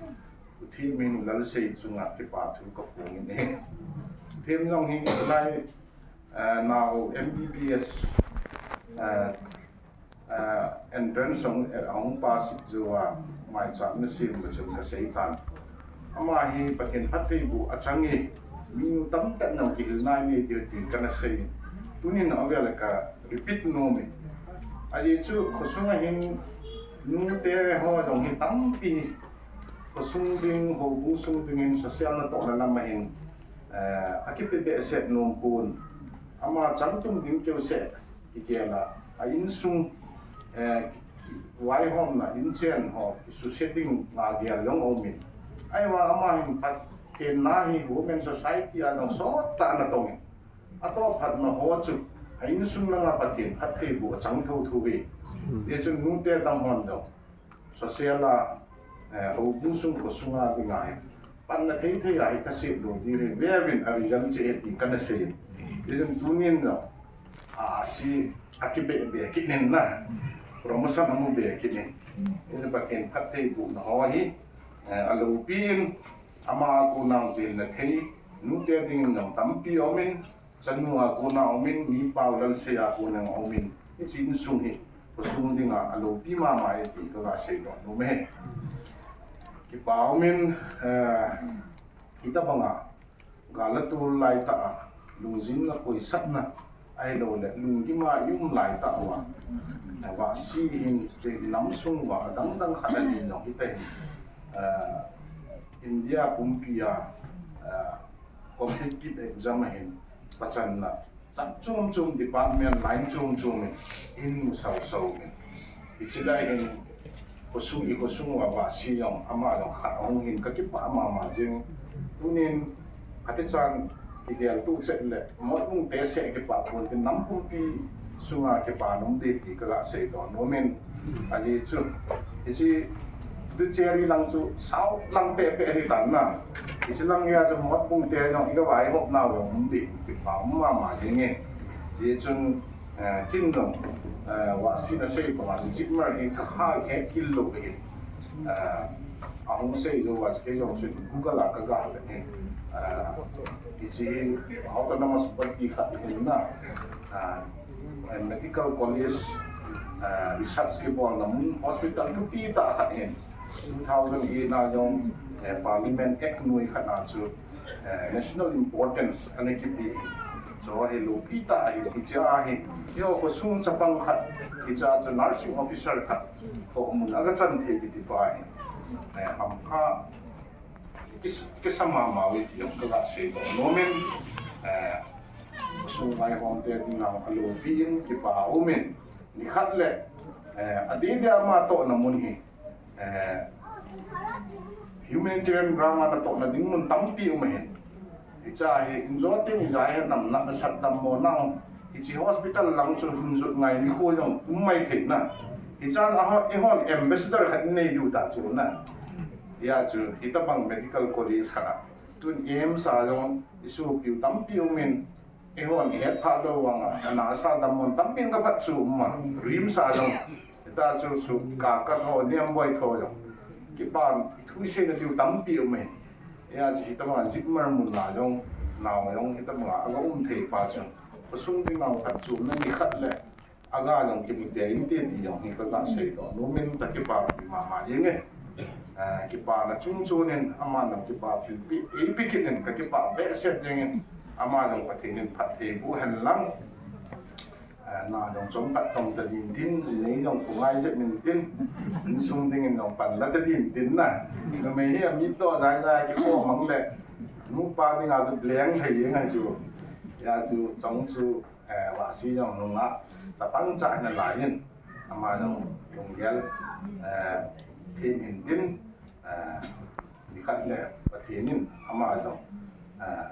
Pathen min Lalsei chunga kipa thu kaphong in e. Pathen jong hi lai, eh, nao M B B S, eh, eh, entrance jong, eh, ahung pass jouva, maicham nasem ma chun kasei tan. Ama hi Pathen phattheiboh achang e, minu tamtah in jong kihil nai nai diu tin kana sei. Tunin avel a ka repeat nom e. Ajeh chu khosunga hin nute ho jong hi tampi, khosung ding, houbung sung ding hin social natohna lam a hin, eh, akipe behseh nom pon. Ama changtum ding keu seh kigel a, a insung, eh, vaihomna, inchen ho kisuse ding a gel jong aumin. Ahivang ama hin Pathen na hi Women Society a jong sottah a natong in. Atoh phatna ho chu, a insung langa Pathen phattheiboh achang thotho ve. Hijeh chun nute dang hon jong social a, eh, houbung sung khosunga dinga hi panna thei thei a hi thase lou ding hi veuvin a result chu e ti kana sei. Hijeh chun tunin jong, a, si, akibe be kit in na, promotion amu be kit in. Hijeh chun Pathen phattheibohna ho hi, eh, aloupi in, ama a kona hilna thei, nute dingin jong tampi aumin, chanu a kona aumin, mi pao Lalsei a kona aumin, hiche insung hi khosung dinga aloupi mama e ti kaga seidoh nom e. Kipa aumin, eh, hitabanga gal a tol laitah a, lungjinna poisatna, ahilouleh lunggim a i um laitah uva, Vahsi hin, kei nam sung uva, adang dang khat ahin jong hita hin, eh, India pumpi a, eh, competitive exam a hin, pachanna, chan chom chom, department line chom chom in, in mu sau sau in. Hiche lai hin, khosung i khosung uva Vahsi jong, ama jong khat ahung hin kakipah mama jing. Tunin, atichan kigel tu chet le, Motbung te seh kipah pon tin nam pumpi sunga kipa nom ding ti kaga seidoh nom in. Ajeh chu, hiche Puducherry lang chu sao lang peh peh hi tan na. Hiche lang a chu Motbung te jong i kavaihop nau jong um ding, kipa um mama jing e. Hijeh chun, eh, kin jong, eh, Vahsi in asei banga chu Zipmer hi kaha het kit lou ahi. Eh, ahung sei lou a chu kei jong chu Google a kaga le hin. Eh, hiche autonomous body khat hin na. Eh, medical college, eh, research kibolna mun hospital thupi tah khat hin. Two thousand eight na jong, eh, Parliament Act noi khat a chu, eh, national importance ana kipe. Chu hi loupi tah ahi, hiche a hi. Eiho khosung chapang khat, hiche a chu nursing officer khat toh mun aga chan thei kiti pa hi. Eh, hampha kis-, kisa mama uve ti jong kaga seidoh nom in, eh, khosung vaihom te dinga aloupi in kipa um in, nikhat le, eh, adeh deh a ama tohna mun hi, Eh, humanitarian ground a natohna ding mun tampi um ahin. Hiche hi injo tin ija hi namna nasat dammo nau. Hiche hospital lang chu hin jot ngai nikho jong um mai thei na. Hiche a ho, eihon ambassador khat nei diu ta chu na. Hia chu hitabang medical college khat a. Tun AIIMS a jong isopiu tampi umin, eihon ihet phah lou vanga, ana sa dammo tampi kaphat chu um a, RIMS a jong, hita chu su ka kat ho, niam boi tho jong. Kipa, ithui seina diu tampi um e. Hia chu hitabanga Zipmar mun a jong, nao jong hitabanga aga um thei pa chu. Khosung ding nao khat chu, na ni khat le, aga jong kimu tei inte ti jong hi kaga seidoh nomin kakipapi mama jenge. Eh, kipana chungchon in aman jong kipa thilpeh, eipeh kit in kakipah behseh jenge. Ama jong Pathen in phatthei boh hen lang. Eh, na jong chomkhat tong ta din tin, jinei jong khongai jep in tin, insung dingin jong pan la ta din tin na. Numei hi amit doh jai jai kikhom mang le, nupa dinga chu leng thei jeng ahi chu. Hia chu chong chu, eh, Vahsi jong nunga chapang cha in alai in, ama jong lunggel, eh, them in tin, eh, nikhat le Pathen in ama jong, eh,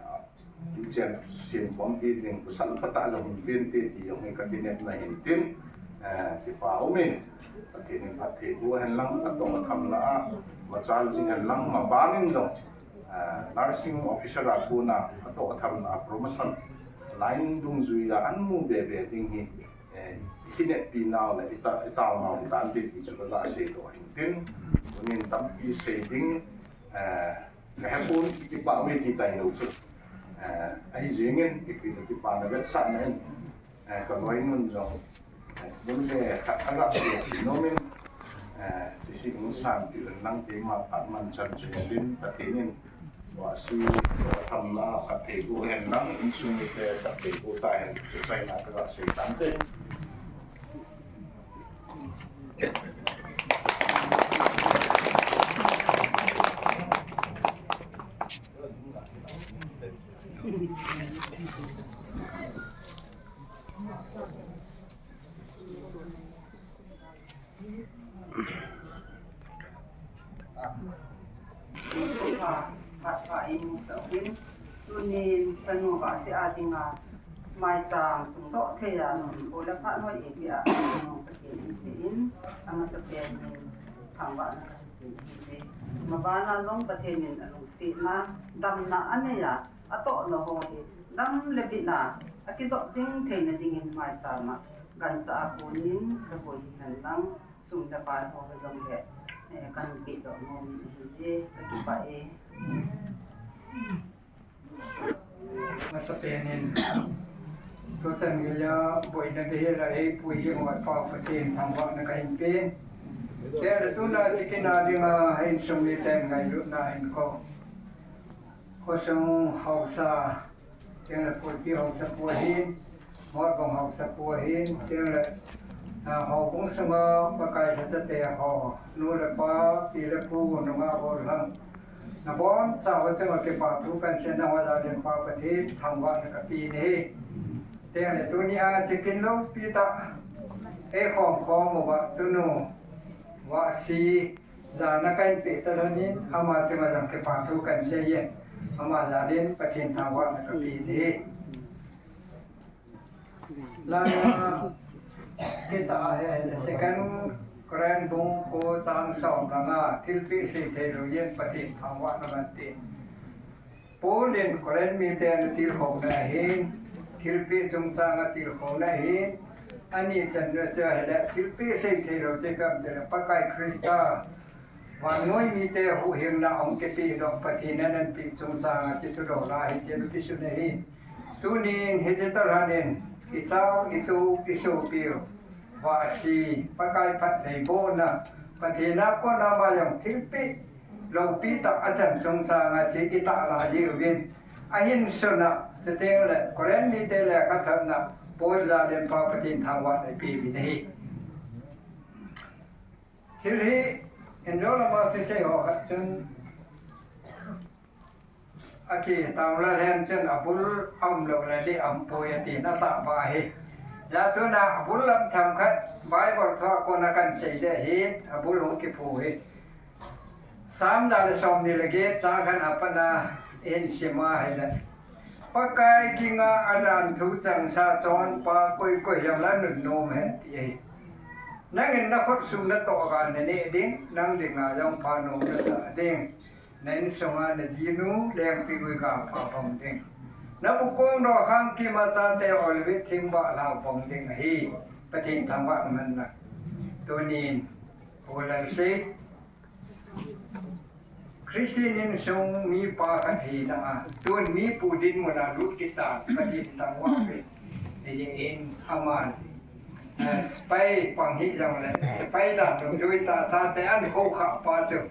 inchen sem khompi ding pasal phatah jong hin pente ti jong hi kakinepna hin tin, eh, kipa umin, Pathen in phatthei boh hen lang, atoh athamna a machal jing hen lang, maban in jong, eh, nursing officer a kona atoh athamna a promotion line dungjui a amu bebe ding hi, eh, ikineppi nau le ita, itao nau hitante ti chu kaga seidoh hin tin, tunin tampi sei ding, eh, kahe pon, kipah uve ti tailou chu. Eh, ahi jengin, ipi, kipana vetsahna in, eh, kaloinun jong, eh, mun le khat aga pe nomin, eh, hiche hi hung sanpeh un lang, keima phat man chan chu hin tin, Pathen in Vahsi, eh, thamna phatthei boh hen lang, insung mite phatthei boh tahen, chuchaina kaga sei tante. Phat pha in sah in, tunin chanu Vahsi a dinga maicham tungdoh thei a nung, pu le pa noi eipeh a nung Pathen in sei in, amasapen in thangvahna kahin pe in. Mabana jong Pathen in alungsetna, damna anei a, atohna ho hi dam le bitna a kijot jing theina dingin maicham a gancha a konin sagoi hihen lang, sum le pai ho hijongle, eh, kahin pedoh nom in ahije, kakipah e. Amasapen in, tuchan geiya boina geiya la eipui jing uva Pa Pathen thangvahna kahin pe. Chule tuna hiche kin a dinga insung miten ngailutna hin ko. Khosung haosa, chule pulpit haosapu ahin, Motbung haosapu ahin, chule, ah, houbung sunga Pakai lhachate ho, nu le pa, pi le pu, nungah gollhang, nabonchauva chunga kipa thu kahin sei, nangho jal in Pa Pathen thangvahna kape nahi. Chule tunia hiche kin loupi tah eikhom khom uva tunu Vahsi jana kahin peh talhon in, ama chunga jong kipa thu kahin sei e, ama jal in Pathen thangvahna kape nahi. Langa kita ahi, Second Corinth bung ko chang som langa, thilpeh sei theilou jeh in Pathen thangvahna man tin. Paul in Corinth mite ana tilkhouna ahin, thilpeh chungchang a tilkhouna ahin, ani channa chu ahile, thilpeh sei theilou chu ipi ham itile, Pakai Christa vannoi mite huhhingna ahung kipehdoh Pathen in ananpeh chungchang a hiche thudol a hiche ana kisun ahi. Tunin hiche talhon in, ichao, itu, isopiu Vahsi, Pakai phattheibohna, Pathen a kona ama jong thilpeh loupi tah achan chungchang a hiche itahlah jiuvin, ahin sun a, chuteng le Corinth mite lekhathotna, Paul jal in Pa Pathen thangvahna ipeuvin ahi. Thil hi, injo lama thusei ho khat chun, ache, taona lhen chun abul aumlou le lih aumpoi atin atahbeh ahi. Hijeh chun abul lam themkhat Bible thu a kona kahin sei ding ahi, abul hung kiphu hi. Sam ja le som ni le get chang khat a pat a hin sim a hile, Pakai kinga adan thu changsa chonpa koi koi hiam la nunnom hen ti ahi. Nangin na khut sung na toh ga na neh ding, nang dinga jong phanom na sa ding. Na insunga na jinu, lengpi gui ga pha bang ding. Na bukong dokhang kima chate olvit thing ba lau bang ding ahi. Pathen thangvah man na. Tunin, Pu Lalsei, Christian insung mipa khat hina a, tun mi pu dinmun a lut kit tan, Pathen thangvah uvin. Hijeh in aman, eh, sepai pang hi jongle, sepai dan dungjui tah chate ahin khoukhah pa chu,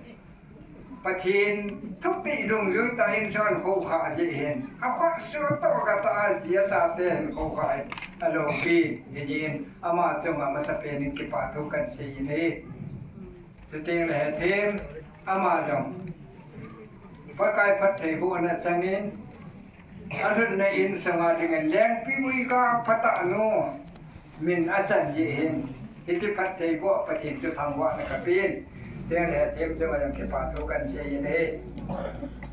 Pathen thupeh dungjui tah in chu ahin khoukhah jeh hin, akhut sung toh ga tah a ji a chate ahin khoukhah in, alopi, hijeh in ama chunga masapen in kipa thu kahin sei in ahi. Chuteng le hethem, ama jong Pakai phattheibohna changin, alhunna insunga dingin lengpi gui ga phatah nu min achan jeh hin, hiche phattheiboh Pathen chu thangvahna kapen. Chuteng le hethem chunga jong kipa thu kahin sei in ahi.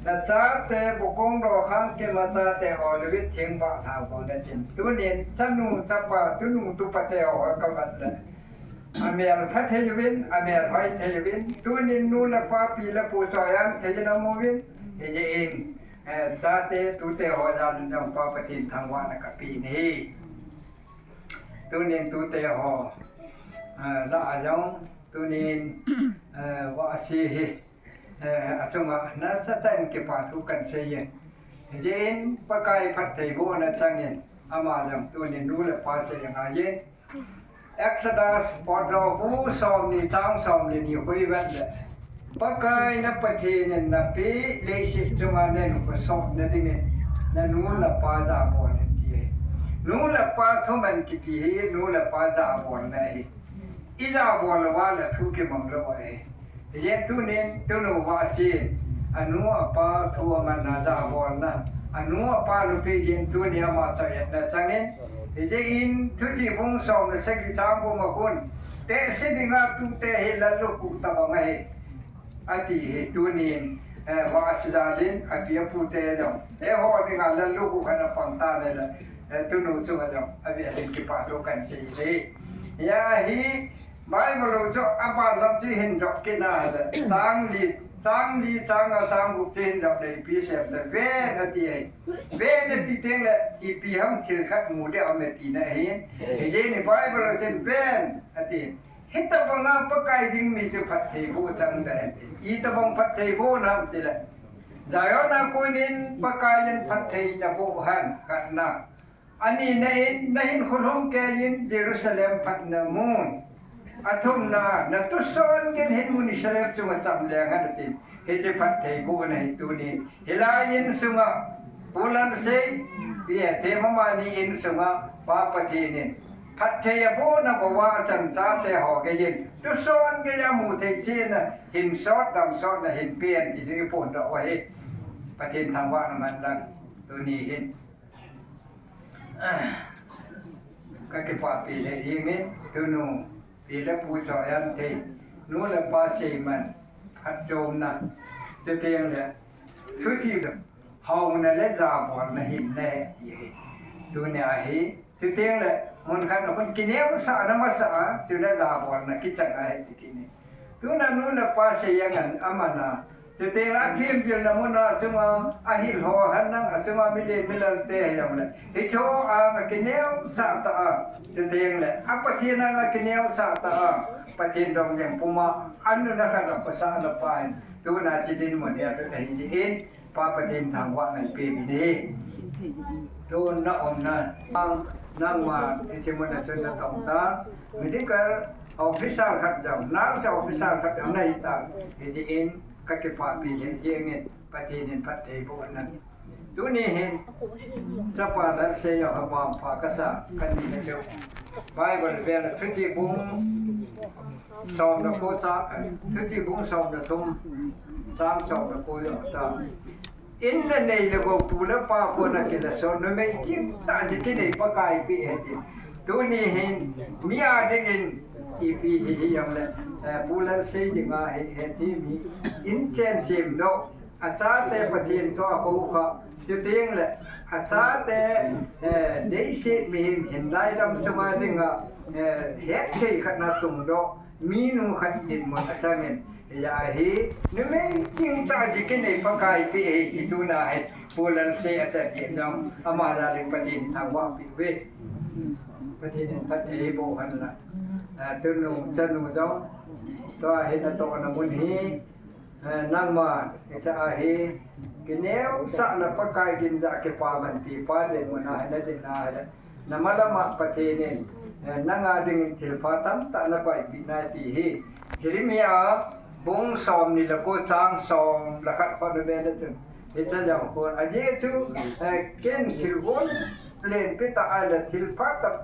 Na chate bukong dokhang kima chate olvit thing ba lau bang na tin. Tunin chanu chapa, tunu tupa te ho kavet le, amel pha thei uvin, amel hoi thei uvin, tunin nu le pa, pi le pu choian thei in aum uvin, hijeh in, eh, chate tute ho jal in jong Pa Pathen thangvahna kapen ahi. Tunin tute ho, eh, lah a jong, tunin, eh, vahsi hi, eh, achunga nasatah in kipa thu kahin sei in. Hijeh in Pakai phattheibohna changin, ama jong tunin nu le pa sei angai in. Exodus, Potdoh bu somni chang somni ni khu ivet le, Pakai na Pathen in napeh leiset chunga nahinkho sotna dingin nanu napa jabol in ti ahi. Nu le pa thuman kiti hi nu le pa jabolna ahi. Ijabol louva le thu kimang lou ahi. Hijeh in tunin, tunu vahsi, anu apa thu amanna jabolna, anu apa nupeh jeh in tuni ama choiatna changin, hijeh in Thuchih bung som le sagi chang gup a khun, tehse dinga tute hi lallukhuh tobang ahi, ati hi. Tunin, eh, vahsi jal in api apute jong eiho dinga lallukhuh khat apang tan ahile, eh, tunu chunga jong avel in kipa thu kahin sei e. Hia hi Bible u chu aban lam chu hin jop kit na le, chang li, chang li, chang nga, chang gup chu hin jop le, ipi asei em tile, ven ati ahi. Ven ati teng le, ipi ham thil khat mu ding aum e tina ahi. Hijeh in Bible u chun ven ati. Hitobang a Pakai ding mi chu phattheiboh chang ding ahi. Itobang phattheibohna ham tile, Zion a kon in Pakai in phatthei naboh hen, khatna. Anina in, nahinkho lhung kei in Jerusalem phat namun. Athumna, natuson geiyin hin mun Israel chunga cham leng hen atin. Hiche phattheibohna hi tunin, hilai insunga, Pu Lalsei, Pi Hethem amani insunga, Pa Pathen in phatthei abohna bou a achan chate ho geiyin, tuson geiya mu thei cheh in, hin sot dam sotna hin pen ti chu iphondoh u ahi. Pathen thangvahna man lang, tuni hin. Kakipapi le jingin, tunu, pi le pu choian thei, nu le pa seiman, phatchomna, chuteng le, thuchih le, haona le jabolna hinna ahi ti ahi. Tunia hi, chuteng le, mun khat a khun kineosahna masa a, chule jabolna kichang ahi ti kit in. Tuna nu le pa seiya ngen amana. Chuteng le athemjilna muna chunga ahil ho hen lang achunga milen milal te hijongle, hicho anga kineosah tah a. Chuteng le aPathen anga kineosah tah a. Pathen dong jeng puma anuna khat a khosa ana pan. Tuna chi dinmun hi alut ahi jeh in. Pa Pathen thangvahna ipe uvin ahi. Tuna umna, nang, nangma hiche muna chun natong ta, medical officer khat jong, nurse officer khat jong nahi ta, hijeh in kakipapi le jengin, Pathen in phatthei boh hen. Tuni hin, chapa Lalsei jong vangpha kasa, kanina chu Bible vel Thuchih bung som le ko chang, Thuchih bung som le thum, chang som le ko jong ta. In le nei le gou, pu le pa kona kilason, numei chingtah chu kinei Pakai peh ahi ti. Tuni hin, mi a dingin, Ipi hi hi jongle, eh, Pu Lalsei dinga hi, hi ti mi in chen sem doh. Achate Pathen thu akou kha. Chuteng le, achate, eh, leiset mihem hin laidam sunga dinga, eh, hetthei khat na tungdoh. Minu khat dinmun achangin. Hijeh a hi, numei chingtah jeh kinei Pakai peh ahi ti tuna hi. Pu Lalsei achan jeh jong, ama jal in Pathen thangvah peh uve. Pathen in phatthei boh hen lang. Ah, tunu, chanu jong, tua hi natohna mun hi, eh, nangma, hiche a hi, kineosahna Pakai ginjah kipa man ti pa dinmun a hi nadinna hile. Namalama Pathen in, eh, nanga dingin thilpha tamtah nakoipeh nai ti hi. Jeremiah bung somni le ko chang som le khat kho na ve le chun. Hiche jong kon. Ajeh chu, eh, ken thilgon lenpi tah a le thilpha tah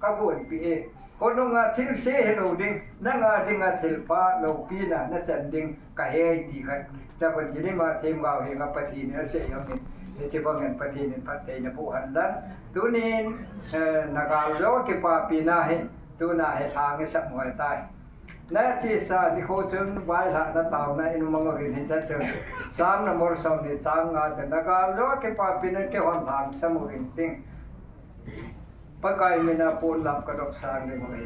kagonpeh e. Khonunga thilse hilou ding, nanga dinga thilpha loupina nachan ding kahe ti khat. Chakon Jeremiah themgao henga Pathen in asei jong in. Hiche bangin Pathen in phatthei naboh hen lang. Tunin, eh, nagal jo kipapina hi, tuna hi lhang isam hoi tai. Nachesa nikho chun vailhahna taona in mang uvin hiche chun. Psalm number somni chang nga chun nagal jo kipapina kihon lhang sam uvin tin. Pakai mina pon lap kadop sang ding uve.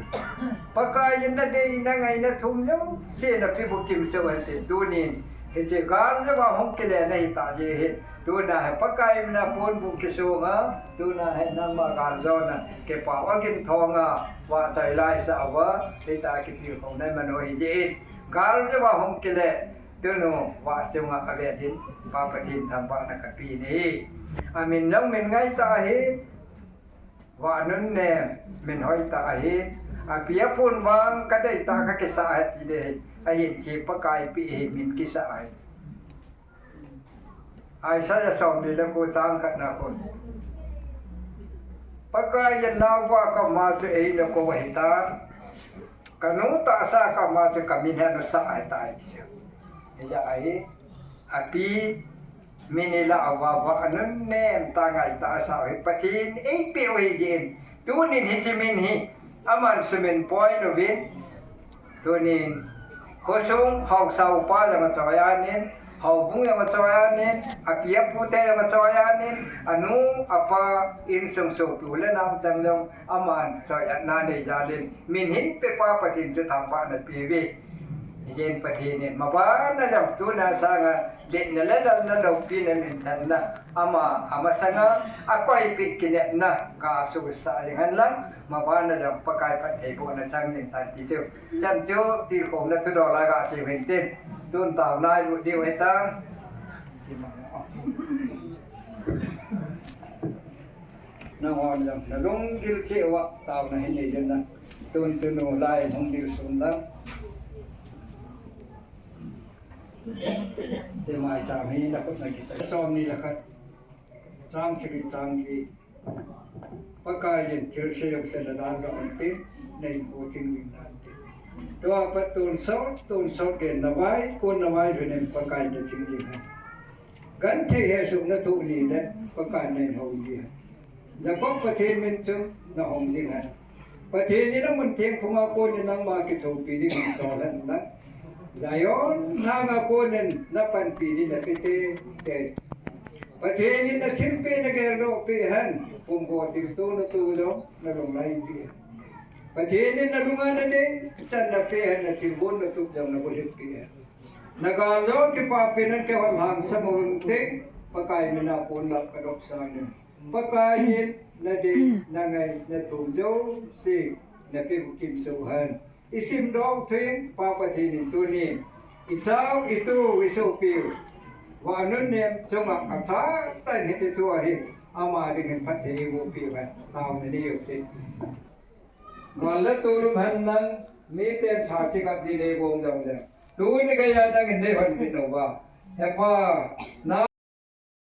Pakai in nadei nangai nathum jouse napeh bukim sou hen tin tunin. Hiche gal jouva hung kile nahi tah jeh hin. Tuna hi Pakai mina pon bukim sou nga. Tuna hi nangma gal jona. Kipah a ginthonga. Vahchoi laisah uva. Hitia kitilkhou na iman u hijeh in. Gal jouva hung kile. Tunu vah chunga avel in. Pa Pathen thangvahna kapeh in ahi. Amin jong min ngai tah ahi. Vah anun nem, min hoi tah ahi. Api apun vang, kadei tah kakisah ahi ti ding ahi. Ahin hiche Pakai peh hi min kisah ahi. Isaiah somli le ko chang khat na kon. Pakai in naova kama chu eina kou ahitan. Kanu tahsa kama chu kamin hi anasah ahitai ti chu. Hijeh a hi. Api, min ilah uva, vah anun nem tah ngai tah asah u hi Pathen eipeh u hijeh in. Tunin hiche min hi, aman sumin poi louvin. Tunin, khosung haosa upa jong achoi anin, houbung jong achoi anin, api apu te jong achoi anin, anu, apa, insung sopi u le nao chang jong, aman choi-atna nei jal in, min hin pepa Pathen chu thangvahna pe uve. Hijeh in Pathen in, mabana jong tuna sanga, letna le lalna loupina minthanna, ama, amasanga, akoipeh kinepna, gasosah jing hen lang, mabana jong Pakai phattheibohna chang jing tan ti chu. Chan chu, tilkhouna thudol a gasei u hintin, tun taona ilut diu ahitan. Nanghon jong nalunggil cheh uva taona hin nei jin lang. Tun tunu lai hung ding sun lang. Hiche maicham hi nakhut na kichai. Somni le khat. Chang sagi chang li. Pakai in thilse jouse nadan lou ante, nahin kho ching jing nante. Tua pat tonsot, tonsot gei navai, kon navai lhun in Pakai in naching jing hen. Genthei hesoh nathoh ni le, Pakai in nahin hou ji hen. Jacob Pathen min chun nahong jing hen. Pathen in amun thengphunga konin nangma kithopi dingin sol hen lang. Zion lhanga konin napanpi ding nape teitei. Pathen in nathilpeh nageldoh peh hen. Pumgo thilto nato jong nalung lhai peh hen. Pathen in nalunga nadei chan napeh hen, nathilgon natup jong nabulhit peh hen. Nagal jo kipapina kihon lhang sam u hinte, Pakai mina pon lap kadop sang ding. Pakai in nadei, nangai, nathum jouse napeh bukim sou hen. Isimdoh u theng, Pa Pathen in tunin ichao, itu, isopiu, vah anun nem chunga athah tah in hiche thu ahi, ama dingin phatthei eiboh peh u hen, taona nei u hite. Gal le tol um hen lang, miten thachikap ding neigong jongle, tuni geiya nangin neihonpeh nauva, He Pa, na